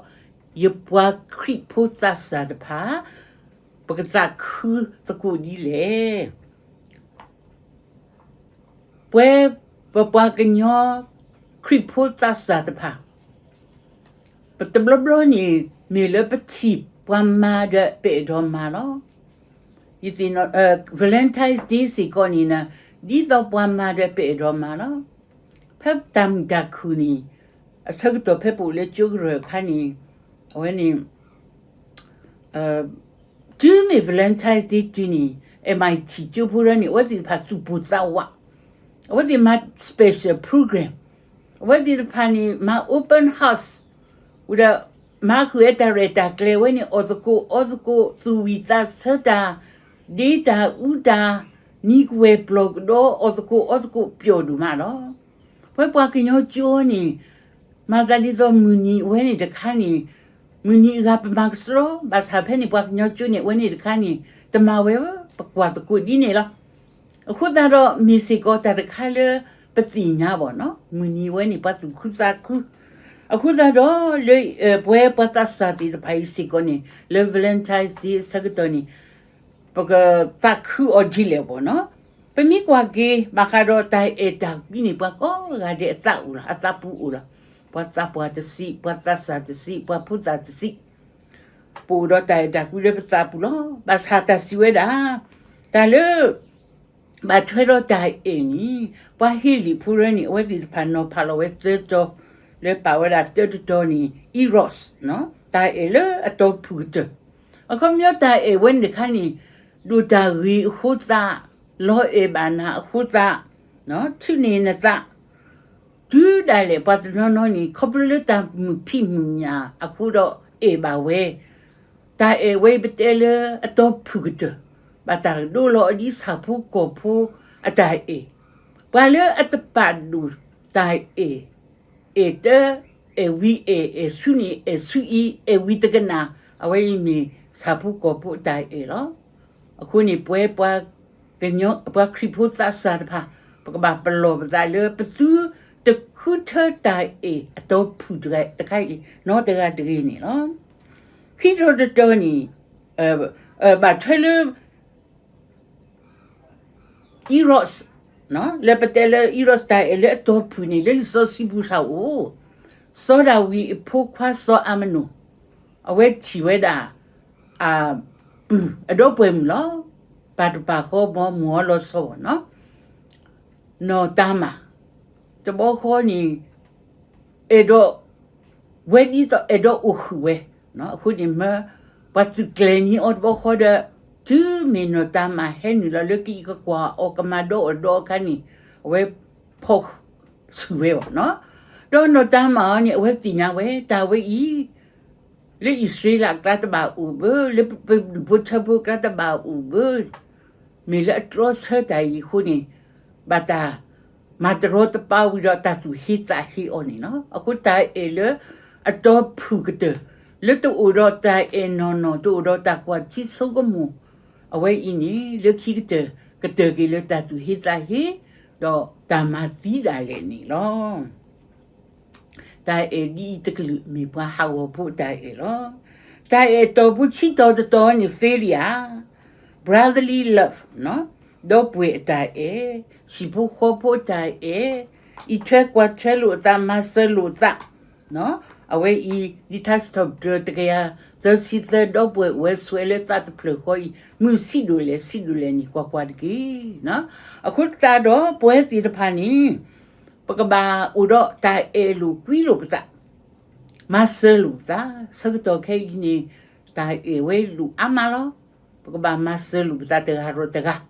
ယပှၤခရံာ်ဖိသးစၢ်တဖၣ် ပကသးခုသကိးဒ်လဲၣ်. ပဝဲပပှၤကညီခရံာ်ဖိသးစၢ်တဖၣ် ပတဘျီဘျီန့ၣ် မ့ၢ်လၢပထံၣ်ပှၤမၤဒီးပအဲၣ်ဒိးမၤလီၤ. ယသ့ၣ်နီၣ် Valentine's Day စ့ၢ်ကီးန့ၣ် ဒ်သိးပှၤမၤဒီးပအဲၣ်ဒိးမၤလီၤ. ဖဲတၢ်မုာ်တၢ်ခုၣ်န့ၣ် အဆၢကတီၢ်ဖဲပအိၣ်လၢကၠိကရၢၢ်အခါန့ၣ်, အဝဲန့ၣ် တုၤမ့ၢ် Valentine's Day တုၤန့ၣ် MIT ကၠိဖိရၢန့ၣ် အဝဲသ့ၣ်တဖၣ်သူၣ်ပိၢ်သးဝး, အဝဲသ့ၣ်မၤ special program, အဝဲသ့ၣ်တဖၣ်န့ၣ် မၤ open house ဝံၤဒီး မၤဃုာ်ဝဲတၢ်ရဲၣ်တၢ်ကျဲၤဝဲန့ၣ် အီၣ်သကိးအီသကိး သူၣ်ဝံၣ်သးဆၢတၢ်, ဒ့တၢ်အူတၢ်, နံၤကဝဲၢ်ပျီၢ်ကဒီ အီၣ်သကိးအီသကိးပျီၢ်ဒိၣ်မးလီၤ. ပဝဲပှၤကညီကၠိန့ၣ် မၤသးဒ်သိးမုၢ်နံၤအဝဲန့ၣ်တခါန့ၣ်, မုၢ်နံၤအဂၤပမၤကဆှီ, ဘၣ်ဆၣ်ဖဲန့ၣ်ပှၤကညီကၠိန့ၣ် အဝဲန့ၣ်တခါန့ၣ် တမၤဝဲဘၣ်, ပကွၢ်သကိးဒ်န့ၣ်လီၤ. အဃိသတးဒီး မ့ၢ်စ့ၢ်ကီးတၢ်တခါလၢပသ့ၣ်ညါဘၣ်နီၤ, မုၢ်နံၤဝဲန့ၣ် ပှၤသူၣ်ခုသးခု, အဃိသတးဒီးလၢ ပဝဲပှၤသးစၢ်သ့ၣ်တဖၣ်အံၤစ့ၢ်ကီးန့ၣ် လၢ Valentine's Day အဆၢကတီၢ်န့ၣ် ပကသးခုအီၤဒ်လဲၣ်ဘၣ်နီၤ. ပမ့ၢ်ကွၢ်က့ၤ ဘၣ်ဃးဒီးတၢ်အဲၣ်တၢ်ကွံန့ၣ် ပှၤကိးဂၤဒဲးအသးအိၣ်လီၤ, အသးပူၤအိၣ်လီၤ. ပှၤသးပှၢ်တစံး, ပှၤသးစၢ်တစံး, ပှၤဖိသၣ်တစံး, ပအိၣ်ဒီးတၢ်အဲၣ်တၢ်ကွံလၢပသးပူၤလီၤ. ဘၣ်ဆၣ်တၢ်စံးဝဲဒၣ် တၢ်လၢ ဘၣ်ထွဲဒီးတၢ်အဲၣ်န့ၣ် ပှၤဟ့လ့ၣ်ဖိရၢန့ၣ် အဝဲသ့ၣ်တဖၣ်နီၤဖးလီၤဝဲသၢတီၤ, လၢပာ်ဝဲဒၣ်တၢတတီၤန့ၣ် eros တၢ်အဲၣ်လၢအတီၤဖုၣ်ကတၢၢ်, အခီပညီတၢ်အဲၣ်ဝဲန့ၣ်တခါန့ၣ် ဒိၣ်တၢ်ဂ့ၤအဃိသး, လီၤအဲၣ်ဘၣ်နၤအဃိသး, ထုးန့ၢ်နသး, တုၤဒၣ်လဲာ်ပှၤတနီၤနီၤန့ၣ် ခီဖျိလၢတၢ်မုာ်ဖံးမုာ်ညၣ်အဃိဒီးအဲၣ်ဘၣ်ဝဲ, တၢ်အဲၣ်ဝဲအံၤပတဲလၢအတီၤဖုၣ်ကတၢၢ်, ဘၣ်တၢ်ဒိလီၤအီၤဒ်ဆၣ်ဖိကီၢ်ဖိအတၢ်အဲၣ်, ပှၤလၢအတပာ်ဒိၣ်တၢ်အဲၣ်, အဲၣ်တၢ, အဲၣ်ဝံအဲၣ်, အဲၣ်ဆူန့ၣ် အဲၣ်ဆူအံၤ, အဲၣ်ဝံတကနၣ်, အဝဲအံၤမ့ၢ်ဆၣ်ဖိကီၢ်ဖိအတၢ်အဲၣ်လီၤ. အဃိန့ၣ် ပဝဲပှၤ ပှၤခရံာ်ဖိသးစၢ်တဖၣ် ပကဘၣ်ပလီၢ်ပသးလၢ ပသုတခုထၢတၢ်အဲၣ်အတီၤဖုၣ်တခါအံၤ နီတဂၤတဂ့ၤန့ၣ်လီၤ. ခံတီၤတတီၤန့ၣ် ဘၣ်ထွဲလၢ eros လၢပတဲလၢ eros တၢ်အဲၣ်လၢအတီၤဖုၣ်န့ၣ် လၢလံာ်စီဆှံပူၤစ့ၢ်အိၣ်, စီၤဒၤဝံးအဖိခွါစီၤအၤမနိၣ် အဝဲထံၣ်ဝဲဒၣ် အပုၢ်အဒီပုၢ်ဝဲၢ်မုၣ်လီၤ. ပၢ်တပာ်ဃီ မ်မုၢ်အီလီၤဆီဘၣ်နီၤ, နီၢ်တၤမၢ် တဘျီဃီန့ၣ် အဲၣ်ဒိး ဝဲဒ်သိးအဲၣ်ဒိးအိၣ်ဃုာ်ဝဲ, အဃိန့ၣ်မ့ၢ် ပှၤသုးကျဲၤန့ၢ်အီၤတဘျီဃီဒီး တုၤမ့ၢ်နီၢ်တၤမၢ်ဟဲနုာ်လီၤလၢကအံးကကွၢ်အီၤ ကမၤဒီအီၣ်ဒီအခါန့ၣ် အဝဲဖီၣ်ဆူၣ်ဝဲဘၣ်နီၤ, ဒီးနီၢ်တၤမၢ်အီၤန့ၣ် အဝဲသ့ၣ်ညါဝဲ တၢ်ဝဲအံၤ လၢအံၣ်စရ့လးအကျါတဘၣ်အိၣ်ဘၣ်, လၢပဒူၣ်ဖိထၢဖိအကျါတဘၣ်အိၣ်ဘၣ်, မ့ၢ်လၢအတြီဆၢတၢ်အံၤအဃိန့ၣ် ဘၣ်တၢ်မၤတရီတပါဝံၤဒီးတၢ်သူၣ်ဟ့သးဟ့အီၤန့ၣ်လီၤ. အဃိတၢ်အဲၣ်လၢအတီၤဖုၣ်ကတၢၢ် လၢတအိၣ်ဒီးတၢ်အဲၣ်နီၢ်နီၢ် တအိၣ်ဒီးတၢ်ကွၢ်ထံဆိကမိၣ် အဝဲအံၤန့ၣ် လၢခံကတၢၢ် ကတၢၢ်က့ၤလၢတၢ်သူၣ်ဟ့သးဟ့ ဒီးတၢ်မၤသံဒၣ်လဲာ်န့ၣ်လီၤ. တၢ်အဲၣ်ဒ်အံၤတကလုာ်မ့ၢ်ပှၤဟးဂီၤဖိအတၢ်အဲၣ်လီၤ. တၢ်အဲၣ်တီၤဖိဆံတီၤတတီၤန့ၣ် သ့လံဧါ, brotherly love ဒီပုၢ်ဝဲၢ်အတၢ်အဲၣ်, ဟံၣ်ဖိဃီဖိအတၢ်အဲၣ်, အံးထွဲကွၢ်ထွဲလိာ်အသး မၤစၢၤလိာ်အသး အဝဲအံၤ လံာ်ထါစံးထီၣ်ပတြၢၤတကယၤသၢဆံသၢ ဒီပုၢ်ဝဲၢ်အိၣ်ဝဲဆိးဝဲလၢသးတဖျၢၣ်ဃီအံၤ မုၢ်ဆံးဒိၣ်လဲၣ်ဆံးဒိၣ်လဲၣ်န့ၣ် ကွၢ်ကွၢ်တက့ၢ်. အဃိသတးဒီး ပဝဲသ့ၣ်တဖၣ်န့ၣ် ပကဘၣ်အိၣ်ဒီးတၢ်အဲၣ်လိာ်ကွံလိာ်ပသး, မၤစၢၤလိာ်ပသး, ဆၢကတီၢ်ခဲအံၤန့ၣ် တၢ်အဲၣ်ဝဲလိာ်အါမးလီၤ. ပကဘၣ်မၤစၢၤလိာ်ပသးတဂၤဒီးတဂၤ.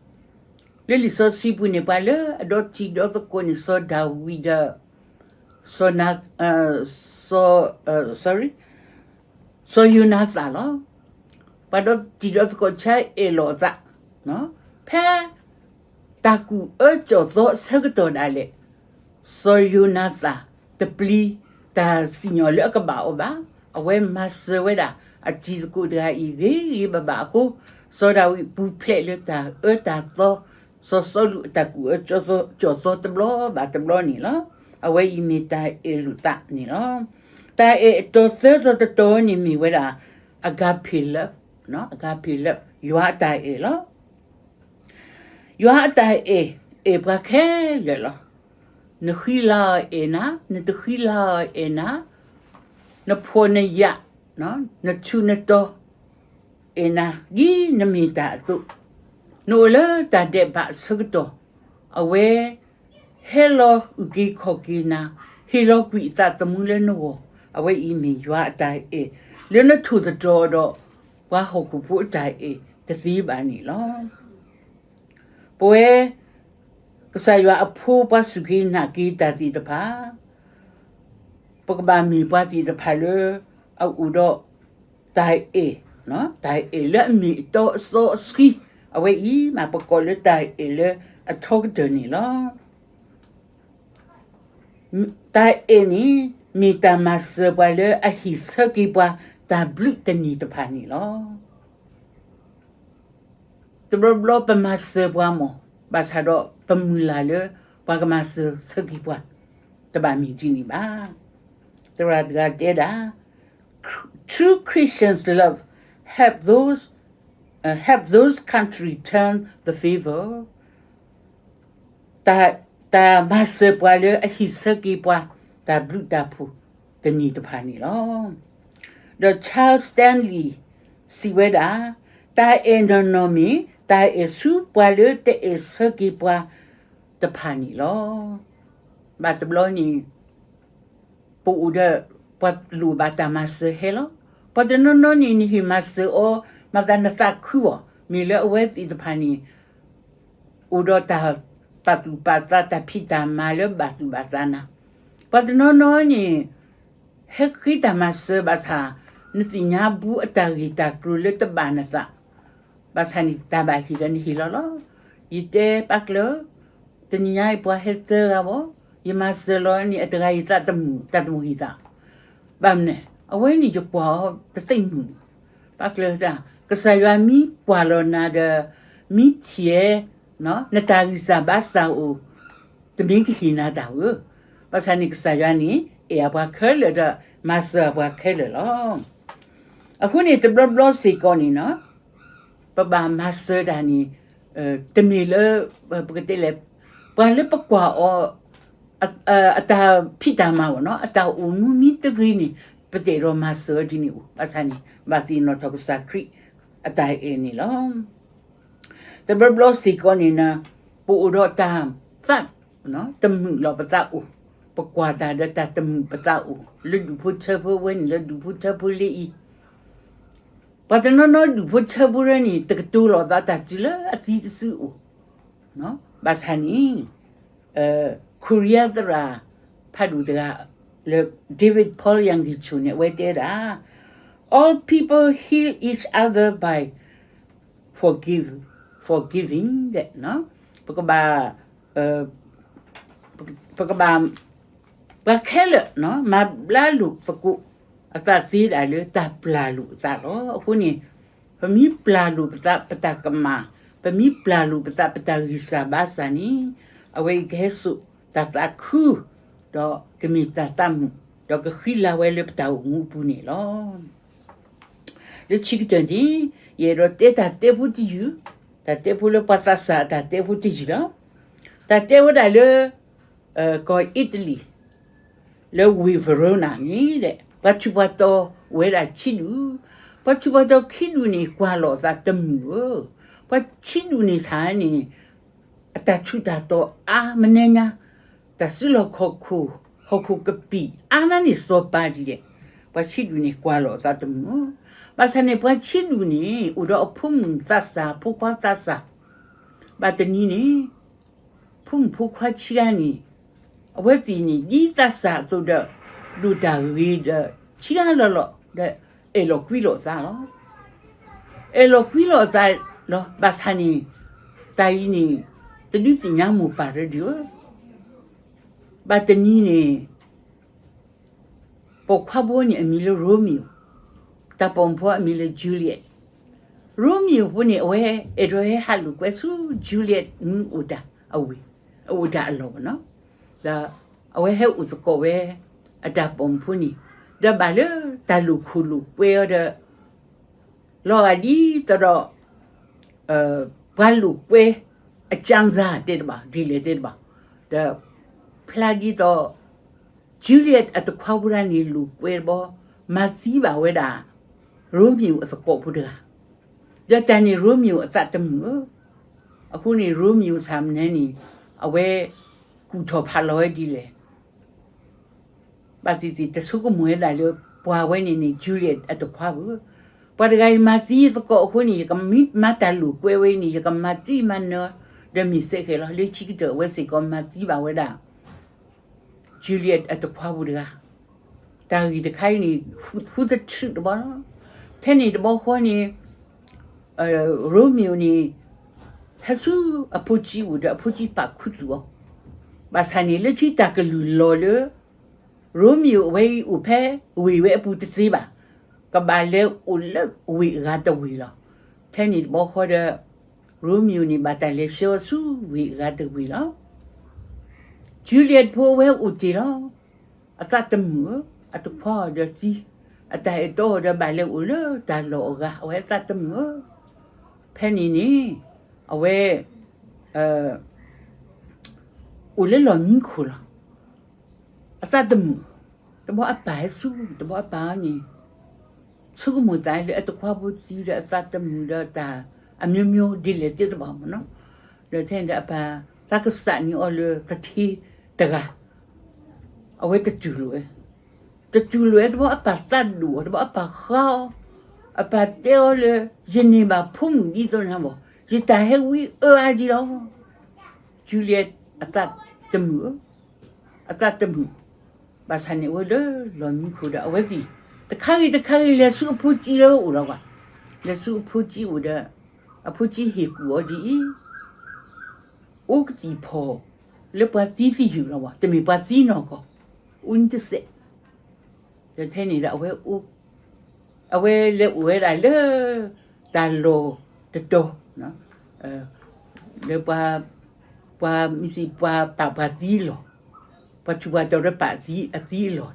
လၢလံာ်စီဆှံပူၤန့ၣ် ပှၤလၢအဒီတံၤဒီသကိးန့ၣ် စီၤဒၤဝံးဒီး စီၤန, စီၤ, sorry, စီၤယိၤနၤသၣ်လီၤ. ပှၤဒီတံၤဒီသကိးဆၢအဲၣ်လီၤအသး ဖဲတၢ်ကူၣ်အၢကၠီၣ်သီအဆၢကတီၢ်ဒၣ်လဲာ် စီၤယိၤနၤသၣ်တပျံၤတၢ်စံၣ်ညီၣ်လၢအကဘၣ်အီၤဘၣ်. အဝဲမၤစၢၤဝဲဒၣ် အတံၤသကိးတဂၤအံၤဂ့ၤဂ့ၤဘၣ်ဘၣ်အဃိ စီၤဒၤဝံးပူၤဖျဲးလၢတၢ်အၢတၢ်သီ စီၤစီလူးအတၢ်ကူၣ်အၢကၠီၣ်သီတဘျီဘၣ်တဘျီန့ၣ်လီၤ. အဝဲအံၤမ့ၢ်တၢ်အဲၣ်လိာ်သးန့ၣ်လီၤ. တၢ်အဲၣ်အတီၤသၢတီၤတတီၤန့ၣ်မ့ၢ်ဝဲဒၣ် agape love, agape love ယွၤအတၢ်အဲၣ်လီၤ. ယွၤအတၢ်အဲၣ် အဲၣ်ပှၤခဲလၢာ်လီၤ. နဃံလၤအီၤအဲၣ်နၤ, နတဃံလၤအီၤအဲၣ်နၤ, နဖှီၣ်နယာ်, နထူးနတီၤ အဲၣ်နၤ ဒ်နမ့ၢ်တၢ်အသိး, နအိၣ်လၢတၢ်ဒဲးဘးအဆၢကတီၢ်, အဝဲဟဲလီၤအုၣ်က့ၤခီၣ်က့ၤနၤ, ဟ့ၣ်လီၤကွံာ်အသးသမူလၢနဂီၢ်, အဝဲအံၤမ့ၢ်ယွၤအတၢ်အဲၣ် လၢနထိၣ်သတြီၤဒီး ပှၤဟီၣ်ခိၣ်ဖိအတၢ်အဲၣ်တသ့ဘၣ်န့ၣ်လီၤ. ပဝဲ ကစၢ်ယွၤအဖိ ပှၤစူၢ်က့ၤနာ်က့ၤတၢ်သ့ၣ်တဖၣ် ပကဘၣ်မ့ၢ်ပှၤသ့ၣ်တဖၣ်လၢ အအိၣ်ဒီး တၢ်အဲၣ်, တၢ်အဲၣ်လၢအမ့ၢ်အတီအစီအဆှံ, အဝဲအံၤမးပကိးလၢတၢ်အဲၣ်လၢအထီကတၢၢ်န့ၣ်လီၤ. တၢ်အဲၣ်န့ၣ် မ့ၢ်တၢ်မၤစၢၤပှၤလၢအဟ့ၣ်ဆၢက့ၤပှၤ တၢ်ဘျုးတနံၤတဖၣ်န့ၣ်လီၤ. တဘျီဘျီပမၤစၢၤပှၤမ့ၢ် ဘၣ်ဆၣ်ဒီးပမုၢ်လၢ်လၢ ပှၤကမၤစၢၤဆၢက့ၤပှၤ တဘၣ်မ့ၢ်ဒ်န့ၣ်ဘၣ်. သရၣ်တဂၤတဲဒၣ်, True Christians love help those, uh, help those country turn the favor. တၢ်, တၢ်မၤစၢၤပှၤလၢအဟ့ၣ်ဆၢက့ၤပှၤ တၢ်ဘျုးတၢ်ဖှိၣ်တနံၤတဖၣ်န့ၣ်လီၤ. ဒီး Charles Stanley စံးဝဲဒၣ်, တၢ်အဲၣ်နီၢ်နီၢ်မ့ၢ် တၢ်အဲၣ်ဆူပှၤလၢတအဲၣ်ဆၢက့ၤပှၤတဖၣ်န့ၣ်လီၤ. ဘၣ်တဘျီန့ၣ် ပအိၣ်ဒီး ပှၤလိၣ်ဘၣ်တၢ်မၤစၢၤဟဲလီၤ. ပှၤတနီၤနီၤန့ၣ် နဟ့ၣ်မၤစၢၤအီၤ မၤသးနသးခုအီၤ မ့ၢ်လၢအဝဲသ့ၣ်တဖၣ်န့ၣ် အိၣ်ဒီးတၢ်ပာ်သူၣ်ပာ်သး တၢ်ဖံးတၢ်မၤလၢဘၣ်သူၣ်ဘၣ်သးနၤ. ပှၤတနီၤနီၤန့ၣ် ဟဲဃ့တၢ်မၤစၢၤဘၣ်ဆၣ် နသ့ၣ်ညါဘူးအတၢ်ဂ့ၢ်တၢ်ကျိၤလၢတဘၣ်နသး ဘၣ်ဆၣ်န့ၣ် တၢ်ဘၣ်ဟ့ၣ်ဒီးနဟ့ၣ်လီၤလီၤ. ယတဲပာ်ကျၢၤ, တနံၤညါအံၤပှၤဟဲသၢဂၤဘၣ်, ယမၤစၢၤလီၤန့ၣ် အတဂၤယသးတမုာ် တၢ်တမုာ်ဟံၣ်သး, ဘၣ်မနုၤ, အဝဲန့ၣ်ယကွၢ်အီၤတသ့ၣ်မုာ်, ပာ်ကျၢၤတၢ် ကစၢ်ယွၤမ့ၢ်ကွၢ်လီၤနၤဒီး မ့ၢ်ထံၣ် နတၢ်ဂံၢ်စၢ်ဘါစၢ်အိၣ် တမ့ၢ်ကဟ့ၣ်နၤတၢ်ဧၢ, ဘၣ်ဆၣ်န့ၣ် ကစၢ်ယွၤန့ၣ် အဲၣ်အပှၤခဲလၢာ်ဒီး မၤစၢၤအပှၤခဲလၢာ်လီၤ. အဃိန့ၣ် တဘျီဘျီစ့ၢ်ကီးန့ၣ်နီၤ ပဘၣ်မၤစၢၤတၢ်န့ၣ် တမ့ၢ်လၢ ပကတဲလဲၣ် ပှၤလၢပကွၢ်အီၤ အတၢ်ဖံးတၢ်မၤအီၤနီၤ အတၢ်အိၣ်မူမ့ၢ်တဂ့ၤန့ၣ် ပတအဲၣ်ဒိးမၤစၢၤအီၤဒ်န့ၣ်အိၣ်, ဘၣ်ဆၣ်န့ၣ် ဘၣ်သ့ၣ်နီၣ်ထီၣ်ကစၢ်ခရံာ်အတၢ်အဲၣ်န့ၣ်လီၤ. တဘျီဘျီစ့ၢ်ကီးန့ၣ်နီၤ ပအိၣ်ဒီးတၢ်သး တမုာ်လီၤပသးအိၣ်, ပကွၢ်တၢ်ဒီးတၢ်တမုာ်ပသးအိၣ်, လၢဒူၣ်ဖိထၢဖိဝဲန့ၣ် လၢဒူၣ်ဖိထၢဖိလၢအံၤ ပှၤတနီၤနီၤဒူၣ်ဖိထၢဖိရၢန့ၣ် တကတိၤလိာ်သးတၢ်တုၤလၢအသံတစုအိၣ်, ဘၣ်ဆၣ်န့ၣ် ခိရံယါသရၣ်ဖးဒိၣ်တဂၤ လၢ David Paul ယၣ်ကံၢ်ဆိၣ်န့ၣ် အဝဲတဲဒၣ် All people heal each other by forgive, forgiving ဒဲး, ပကဘၣ် ပကဘၣ် ပှၤခဲလၢာ် မၤဘျါလိာ်သကိးအသးသ့ဒၣ်လၢတၢ်ပျၢ်လိာ်အသးလီၤ. အဃိန့ၣ် ပမ့ၢ်ပျၢ်လိာ်ပသး ပတၢ်ကမၣ်, ပမ့ၢ်ပျၢ်လိာ်ပသး ပတၢ်ဂံၢ်စၢ်ဘါစၢ်န့ၣ် အဝဲအံၤကဟဲစိာ်တၢ်သးခု ဒီးကမ့ၢ်တၢ်သးမုာ် ဒီးကဃံလၤဝဲလၢပတၢ်အိၣ်မူအပူၤန့ၣ်လီၤ. လၢခံကတၢၢ်န့ၣ် ယအဲၣ်ဒိးတဲတၢ်တဲဖိတယုၢ်, တၢ်တဲဖိလၢပှၤသးစၢ်အတၢ်တဲဖိတယုၢ်လီၤ. တၢ်တဲဝဲဒၣ်လၢ ကီၢ်အ့တလံၤ လၢဝ့ၢ် Verona န့ၣ်ဒီး ပှၤထူးပှၤတီၤအိၣ်ဝဲဒၣ်ခံဒူၣ်, ပှၤထူးပှၤတီၤခံဒူၣ်န့ၣ် ကွၢ်လိာ်အသးတမုာ်ဧၢ, ပှၤခံဒူၣ်န့ၣ်ဆၣ်န့ၣ် အတၢ်ထူးတၢ်တီၤအါမနုၤညါ, တၢ်စုလီၢ်ခီၣ်ခိၣ် ဟီၣ်ခိၣ်ကပံာ်အါန့ၢ်န့ၣ်စီၤပၤဒ်လဲၣ်, ပှၤခံဒူၣ်န့ၣ်ကွၢ်လိာ်အသးတမုာ်ဧၢ, ဘၣ်ဆၣ်န့ၣ် ပှၤခံဒူၣ်န့ၣ် အိၣ်ဒီးအဖိမုၣ်သးစၢ် ဖိခွါသးစၢ်, ဘၣ်တနံၤန့ၣ် ဖိမုၣ်ဖိခွါခံဂၤန့ၣ် အဝဲသ့ၣ်န့ၣ် ဒ်သးစၢ်အသိးဒီး ဒိၣ်တၢ်ဂ့ၤဒီး ခံဂၤလီၤလီၤ ဒီးအဲၣ်လီၤကွံလိာ်အသးလီၤ. အဲၣ်လီၤကွံလိာ်အသးလီၤ. ဘၣ်ဆၣ်န့ၣ် တၢ်အံၤန့ၣ် တဒုးသ့ၣ်ညါမိၢ်ပၢ်ရၢဒံးဧၢ, ဘၣ်တနံၤန့ၣ် ပိာ်ခွါဖိန့ၣ်အမံၤလၢ Romeo, တၢ်ပိာ်မုၣ်ဖိအမံၤလၢ Juliet. Romeo ဖိန့ၣ် အဝဲအဲၣ်ဒိးဟဲဟးလိာ်ကွဲဆူ Juliet မုၢ်အိၣ်တၢ်အဝ့ၢ်, အအိၣ်တၢ်အလီၢ်ဘၣ်နီၤ, ဒီးအဝဲဟဲအိၣ်သကိးဝဲ အတၢ်ပိာ်မုၣ်ဖိန့ၣ်, ဒီးဘၣ်လၢတၢ်လိာ်ခိၣ်လိာ်ကွဲအီၤဒီး လီၤဂာ်ဒ်သိးဒီး ပှၤလိာ်ကွဲ အကၠၢ်စၢ်တဲတဘၣ် ဒ်လဲၣ်တဲတဘၣ်, ဒီးဖျါဒ်သိး Juliet အတခွါဖိတဂၤန့ၣ် လိာ်ကွဲတဘျီ မၤသံဘၣ်ဝဲဒၣ် Romeo အသကိးဖိတဂၤ, ဒီးတၢ်န့ၣ် Romeo အသးတမုာ်ဧၢ, အဃိန့ၣ် Romeo ဆၣ်မနုၤန့ၣ် အဝဲကူၣ်ထီၣ်ဖးလီၤဝဲဒ်လဲၣ်, ဘၣ်သ့ၣ်သ့ၣ်တဆိကမိၣ်ဝဲဒၣ်လၢ ပှၤဝဲန့ၣ်န့ၣ် Juliet အတခွါဧၢ, ပှၤတဂၤအံၤမၤသံယသကိးအဃိန့ၣ် ယကမၤတၢ်လိာ်ကွဲဝဲအံၤန့ၣ် ယကမၤတံၢ်မၤနၢၤ ဒီးမ့ၢ်စဲးဃဲးလီၤ. လၢခံကတၢၢ်အဝဲစ့ၢ်ကီးမၤသံဘၣ်ဝဲဒၣ် Juliet အတခွါဖိတဂၤ, တၢ်ဂ့ၢ်တခါအံၤန့ၣ် ဟူသထြုးတဘျီလီၤ. ထဲန့ၣ်တဘျီဃီန့ၣ် Romeo န့ၣ် ဟဲဆူအဖိကၠံအိၣ်ဒီးအဖိကၠံပာ်ခူသူၣ်အီၤ, ဘၣ်ဆၣ်န့ၣ်လၢခံတၢ်ကလုၢ်လီၤလၢ Romeo အဝဲအံၤအိၣ်ဖဲဝ့ၢ်ဝဲအပူၤတသ့ဘၣ်, ကဘၣ်လဲၤအိၣ်လၢဝ့ၢ်အဂၤတဝ့ၢ်လီၤ. ထဲန့ၣ်တဘျီဃီဒီး Romeo န့ၣ် ဘၣ်တၢ်လဲၤဆှၢအီၤဆူဝ့ၢ်အဂၤတဝ့ၢ်လီၤ. Juliet ဖိအဝဲအိၣ်တ့ၢ်လီၤ. အသးတမုာ်ဧၢ, အတခွါအီၤဒီးသံ, အတၢ်အဲၣ်တီအီၤဒီးဘၣ်လဲၤအိၣ်လၢတၢ်လီၢ်အဂၤ အဝဲအသးတမုာ်ဧၢ. ဖဲန့ၣ်န့ၣ် အဝဲ အိၣ်လၢလီၢ်မံခိၣ်လီၤ. အသးတမုာ်, တဘျီအပၢ်ဟဲဆူ တဘျီအပၢ်အံၤန့ၣ် ဆိကမိၣ်သးလၢအတခွါဖိသံဒီးအသးတမုာ်ဒီးတၢ်အမျိုးမျိုးဒ်လဲၣ်သ့ၣ်တဖၣ်မ့ၢ်နီၤ, ဒီးထဲန့ၣ်ဒီးအပၢ်သးကစးန့ၢ်အီၤလၢသထ့တဂၤ, အဝဲတတူၢ်လိာ်ဝဲ, တတူၢ်လိာ်ဝဲတဘျီအပၢ်သးဒိၣ်အီၤ တဘျီအပၢ်ဃါအီၤ, အပၢ်တဲအီၤလၢ ယန့ၢ်ဘၣ်ဖိမုၣ်ဒ်သိးနၤဘၣ် ယတၢ်ဟဲဝံအၢအါက့လီၤ. Juliet အသးတမုာ်ဧၢ, အသးတမုာ်, ဘၣ်ဆၣ်န့ၣ်အဝဲလၢလီၢ်မံခိၣ်ဒီးအဝဲသ့ၣ် တခါဂ့ၤတခါဂ့ၤလဲၤဆူအဖိကၠံလၢအအိၣ်လီၤကွၢ်, လဲၤဆူအဖိကၠံအိၣ်ဒီး အဖိကၠံဟ့ၣ်ကူၣ်အီၤဒ်အံၤ, အိၣ်ကသံၣ်ဖီၣ်လၢပှၤသံသယုၢ်လီၤကွၢ်, တမ့ၢ်ပှၤသံနီၢ်ကီၢ်, အိၣ်န့ၣ်တစဲး, ဒီးထဲန့ၣ်ဒီး အဝဲလဲၤအိၣ်ဝဲဒၣ်လၢ တၢ်လီၢ်တတီၤ လၢပှၤ ပှၤမ့ၢ်စံးပှၤပာ်ပှၤသံအလီၢ်, ပှၤထူးပှၤတီၤဒီးပာ်အသံအလီၢ်,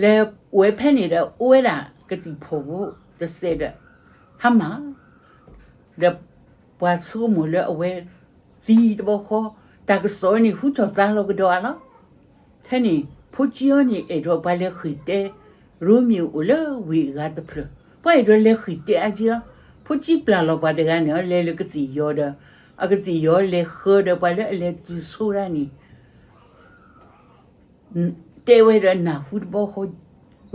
လဲၤအိၣ်ဝဲဖဲန့ၣ်ဒီး အိၣ်ဝဲဒၣ်ကသံၣ်ဖီၣ်ဖိတစဲးဒီး ဟါမၢ် ဒီးပှၤဆိကမိၣ်လၢအဝဲသံတဘျီဃီ, တၢ်ကစီၣ်န့ၣ် ဟူထီၣ်သါလီၤကဒီးအါလီၤ. ထဲန့ၣ် ဖိကၠံအံၤန့ၣ် အဲၣ်ဒိးပှၤလဲၤဃ့ၢ်တဲ Romeo အိၣ်လၢဝ့ၢ်အဂၤတဖျၢၣ်, ပှၤအဲၣ်ဒိးလဲၤဃ့ၢ်တဲအါက့လီၤ. ဖိကၠံပျၢ်လီၤပှၤတဂၤန့ၣ် လဲၤလၢကသ့ၣ်ယီၤဒီး အကသ့ၣ်ယီၤလဲၤဃၢဒီးပှၤလၢအလဲၤတုၤဆိဒၣ်န့ၣ် တဲဝဲဒီးနၢ်ဟူတဘျီဃီ,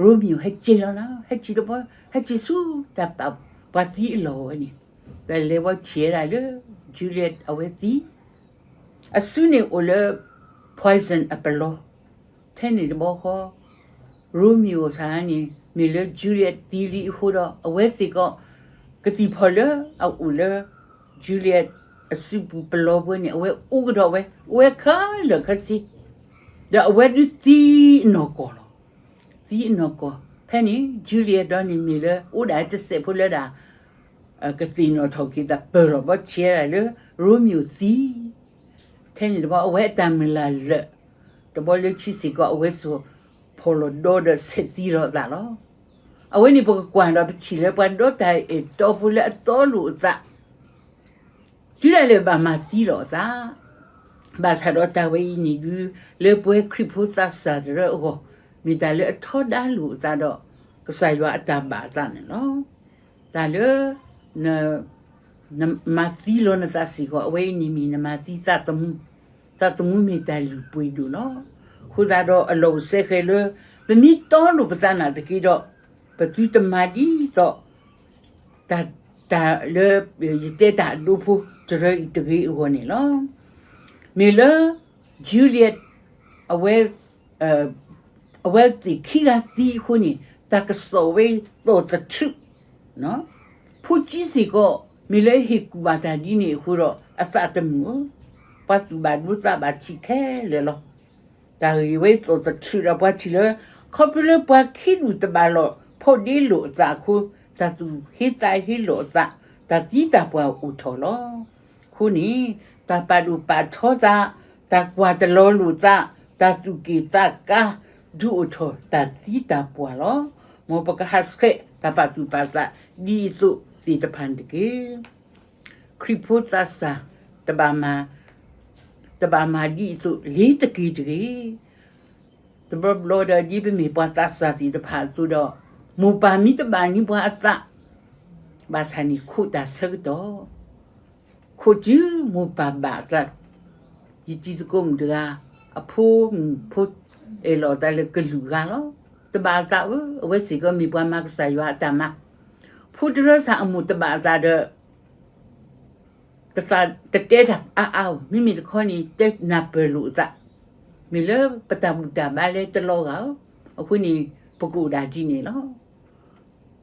Romeo ဟဲက့ၤလီၤလီၤ, ဟဲက့ၤတဘျီ, ဟဲက့ၤဆူတၢ်ပာ်ပှၤသံအလီၢ်ဝဲန့ၣ်, ဒီးလဲၤဝဲဆံးဝဲဒၣ်လၢ Juliet အဝဲသံ, အစုန့ၣ်အိၣ်လၢ poison အပလီ, ထဲန့ၣ်တဘျီဃီ Romeo စ့ၢ်န့ၣ် မ့ၢ်လၢ Juliet သံလံအဃိဒီး အဝဲစ့ၢ်ကီး ကသံၣ်ဖီၣ်လၢအအိၣ်လၢ Juliet အစုပူၤပလီပူၤန့ၣ် အဝဲအိၣ်ကဒီးဝဲ, အိၣ်ဝဲခဲလၢာ်ခဲဆ့, ဒီးအဝဲဒုးသံအနီၢ်ကီၢ်လီၤ. သံအနီၢ်ကီၢ်, ဖဲန့ၣ် Juliet ဒီးန့ၣ်မ့ၢ်လၢအိၣ်ဒၣ်တစဲးဖိလၢဒၣ် ကသ့ၣ်နီၣ်ထီၣ်က့ၤသးပၢၢ်လီၤဘီဆံးဒၣ်လၢ Romeo သံ, ထဲန့ၣ်တဘျီအဝဲအတၢ်မုၢ်လၢ်လၢာ်, တဘျီလၢခံစ့ၢ်ကီး အဝဲစ့ၢ်ဖီၣ်လီၤဒီဒီးဆဲးသံလီၤအသးလီၤ. အဝဲန့ၣ်ပကကွၢ်ဒီးပထံၣ်လၢပှၤဒီတၢ်အဲၣ်တီဖိလၢအတီလိာ်အသး တုၤဒၣ်လဲာ်ဘၣ်မၤသံလီၤအသး, ဘၣ်ဆၣ်ဒီးတၢ်ဝဲအံၤန့ၣ်ဒုး လၢပဝဲခရံာ်ဖိသးစၢ်တရၢအဂီၢ် မ့ၢ်တၢ်လၢအထီဒါလိာ်အသးဒီး ကစၢ်ယွၤအတၢ်ဘၣ်အသးန့ၣ်လီၤ. တၢ်လၢ နမၤသံလီၤနသးစ့ၢ်ကီး အဝဲအံၤန့ၣ်မ့ၢ်နမၤသံသးသမူ, သးသမူမ့ၢ်တၢ်လုၢ်ပှ့ၤဒိၣ်လီၤ. အဃိသတးဒီးအလီၢ်အိၣ်စဲဃဲးလၢ ပမ့ၢ်တီလိာ်ပသးနာ်သက့ဒီး ပသုတမၤဒ်သိး တၢ်လၢ ယတဲတၢ်အဒိဖိတရၢအံၤတဂ့ၤအဂီၢ်န့ၣ်လီၤ. မ့ၢ်လၢ Juliet အဝဲ အဝဲသ့ၣ်ခံဂၤသံအဃိန့ၣ် တၢ်ကစီၣ်ဝဲသီၣ်သထြုး, ဖိကၠံစ့ၢ်ကီး မ့ၢ်လၢအဟ့ၣ်ကူၣ်ဘၣ်တၢ်ဒ်န့ၣ်အဃိဒီး အသးတမုာ်ဧၢ, ပှၤသူၣ်ဘၣ်ဒိသးဘၣ်ထံးခဲလၢာ်လီၤ. တၢ်ဂ့ၢ်ဝဲသီၣ်သထြုးဒီးပှၤထံၣ်လၢ ခီဖျိလၢပှၤခံဒူၣ်တဘၣ်လီၢ်ဖီၣ်ဒ့လိာ်အသးအဃိ တၢ်သူၣ်ဟ့သးဟ့လိာ်အသး, တၢ်သံတၢ်ပှၢ်အိၣ်ထီၣ်လီၤ. အဃိန့ၣ် တၢ်ပာ်ဒိၣ်ပာ်ထီသး, တၢ်ကွၢ်တလီၤလိာ်သး, တၢ်သူၣ်က့ၣ်သးကါ ဒုးအိၣ်ထီၣ်တၢ်သံတၢ်ပှၢ်လီၤ. မ်ပကဟးဆှဲးတၢ်ပာ်သူၣ်ပာ်သးဒ်အသိးသ့ၣ်တဖၣ်န့ၣ်တက့ၢ်. ခရံာ်ဖိသးစၢ် တဘၣ်မၤဒ်အသိးလ့ၤတက့ၢ်တဂ့ၤ. တဘျီဘျီဒီးဒ်ပမ့ၢ်ပှၤသးစၢ်သ့ၣ်တဖၣ်အသိးဒီး မိၢ်ပၢ်မ့ၢ်တဘၣ်န့ၢ်ပှၤအသး ဘၣ်ဆၣ်န့ၣ်ခိးတၢ်ဆၢကတီၢ်, ခိးတုၤမိၢ်ပၢ်ဘၣ်အသး, ယတံၤသကိးမုၣ်တဂၤ အဖိမုၣ်ဖိ အဲၣ်လီၤအသးလၢကလုာ်ဂၤလီၤ. တဘၣ်အသးဧၢ, အဝဲစ့ၢ်ကီးမ့ၢ်ပှၤမၤကစၢ်ယွၤအတၢ်မၤ. ဖိတရၢစၢ်အမိၢ်တဘၣ်အသးဒီး ကသးတတဲတၢ်အါအါဧိၤ, မ့မ့ၢ်တခီန့ၣ် တဲနၢ်ပၢၢ်လိာ်အသး, မ့ၢ်လၢပတၢ်ဘူၣ်တၢ်ဘါလၢတလီၤဂာ်ဧိၤ, အဃိန့ၣ် ပကအိၣ်ဒၣ်ဒ်န့ၣ်လီၤ.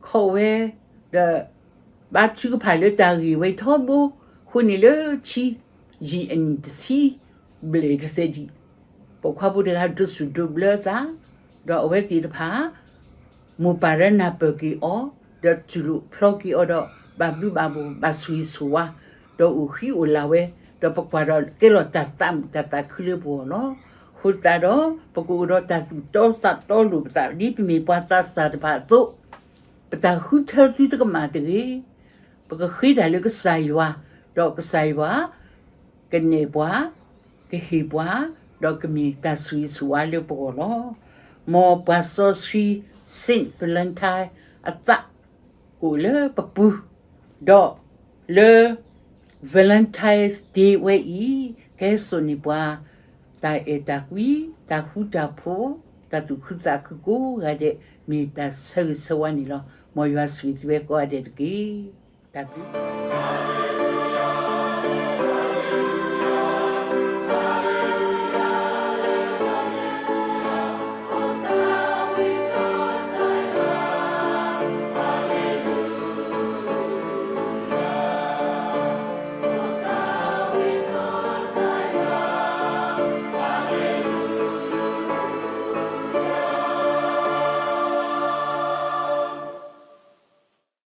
ခီဝဲ, ဒီး ဘါထုကဖၣ်လၢတၢ်ဂ့ၢ်ဝဲထီဘိ, အဃိန့ၣ်လၢ ဆံယံာ်အနံၣ်တဆံဘျဲၣ်တစဲးဒံး, ပိာ်ခွါဖိတဂၤဒိးဆူၣ်ဒိးဘျၢအသး, ဒီးအဝဲသ့ၣ်တဖၣ် မိၢ်ပၢ်လၢနၢ်ပၢၢ်က့ၤအီၤ, ဒီးတူၢ်လိာ်ဖျီက့ၤအီၤဒီး ဘၣ်ဘျုးဘၣ်ဖှိၣ် ဘၣ်ဆိၣ်ဂ့ၤဆိၣ်ဝါ, ဒီးအိၣ်ဃံအိၣ်လၤဝဲ, ဒီးပကွၢ်ဒီးကဲလီၤတၢ်သးမုာ်တၢ်သးခုလၢပဂီၢ်လီၤ. အဃိသတးဒီး ပကအိၣ်ဒီးတၢ်သူၣ်တီသးတီလိာ်ပသး ဒ်ပမ့ၢ်ပှၤသးစၢ်တဖၣ်အသိး, ပတၢ်ဃုထၢသုတကမၣ်တဂ့ၤ. ပကဃ့တၢ်လၢကစၢ်ယွၤ, ဒီးကစၢ်ယွၤ ကနဲၣ်ပှၤ, ကဟ့ၣ်ပှၤ, ဒီးကမ့ၢ်တၢ်ဆိၣ်ဂ့ၤဆိၣ်ဝါလၢပဂီၢ်လီၤ. မ်ပှၤစီဆှံ Saint Valentine အသး ကအိၣ်လၢပပူၤ, ဒီးလၢ Valentine's Day ဝဲအံၤ, ကဟဲစိာ်န့ၢ်ပှၤ တၢ်အဲၣ်တၢ်ကွံ, တၢ်ဃူတၢ်ဖိး, တၢ်သူၣ်ခုသးခုကိးဂၤဒဲး မ့ၢ်တၢ်ဆၢဂ့ၤဆၢဝါန့ၣ်လီၤ. မ်ယွၤဆိၣ်ဂ့ၤသုဝဲကိးဂၤဒဲးတက့ၢ်. တၢ်ဘျုး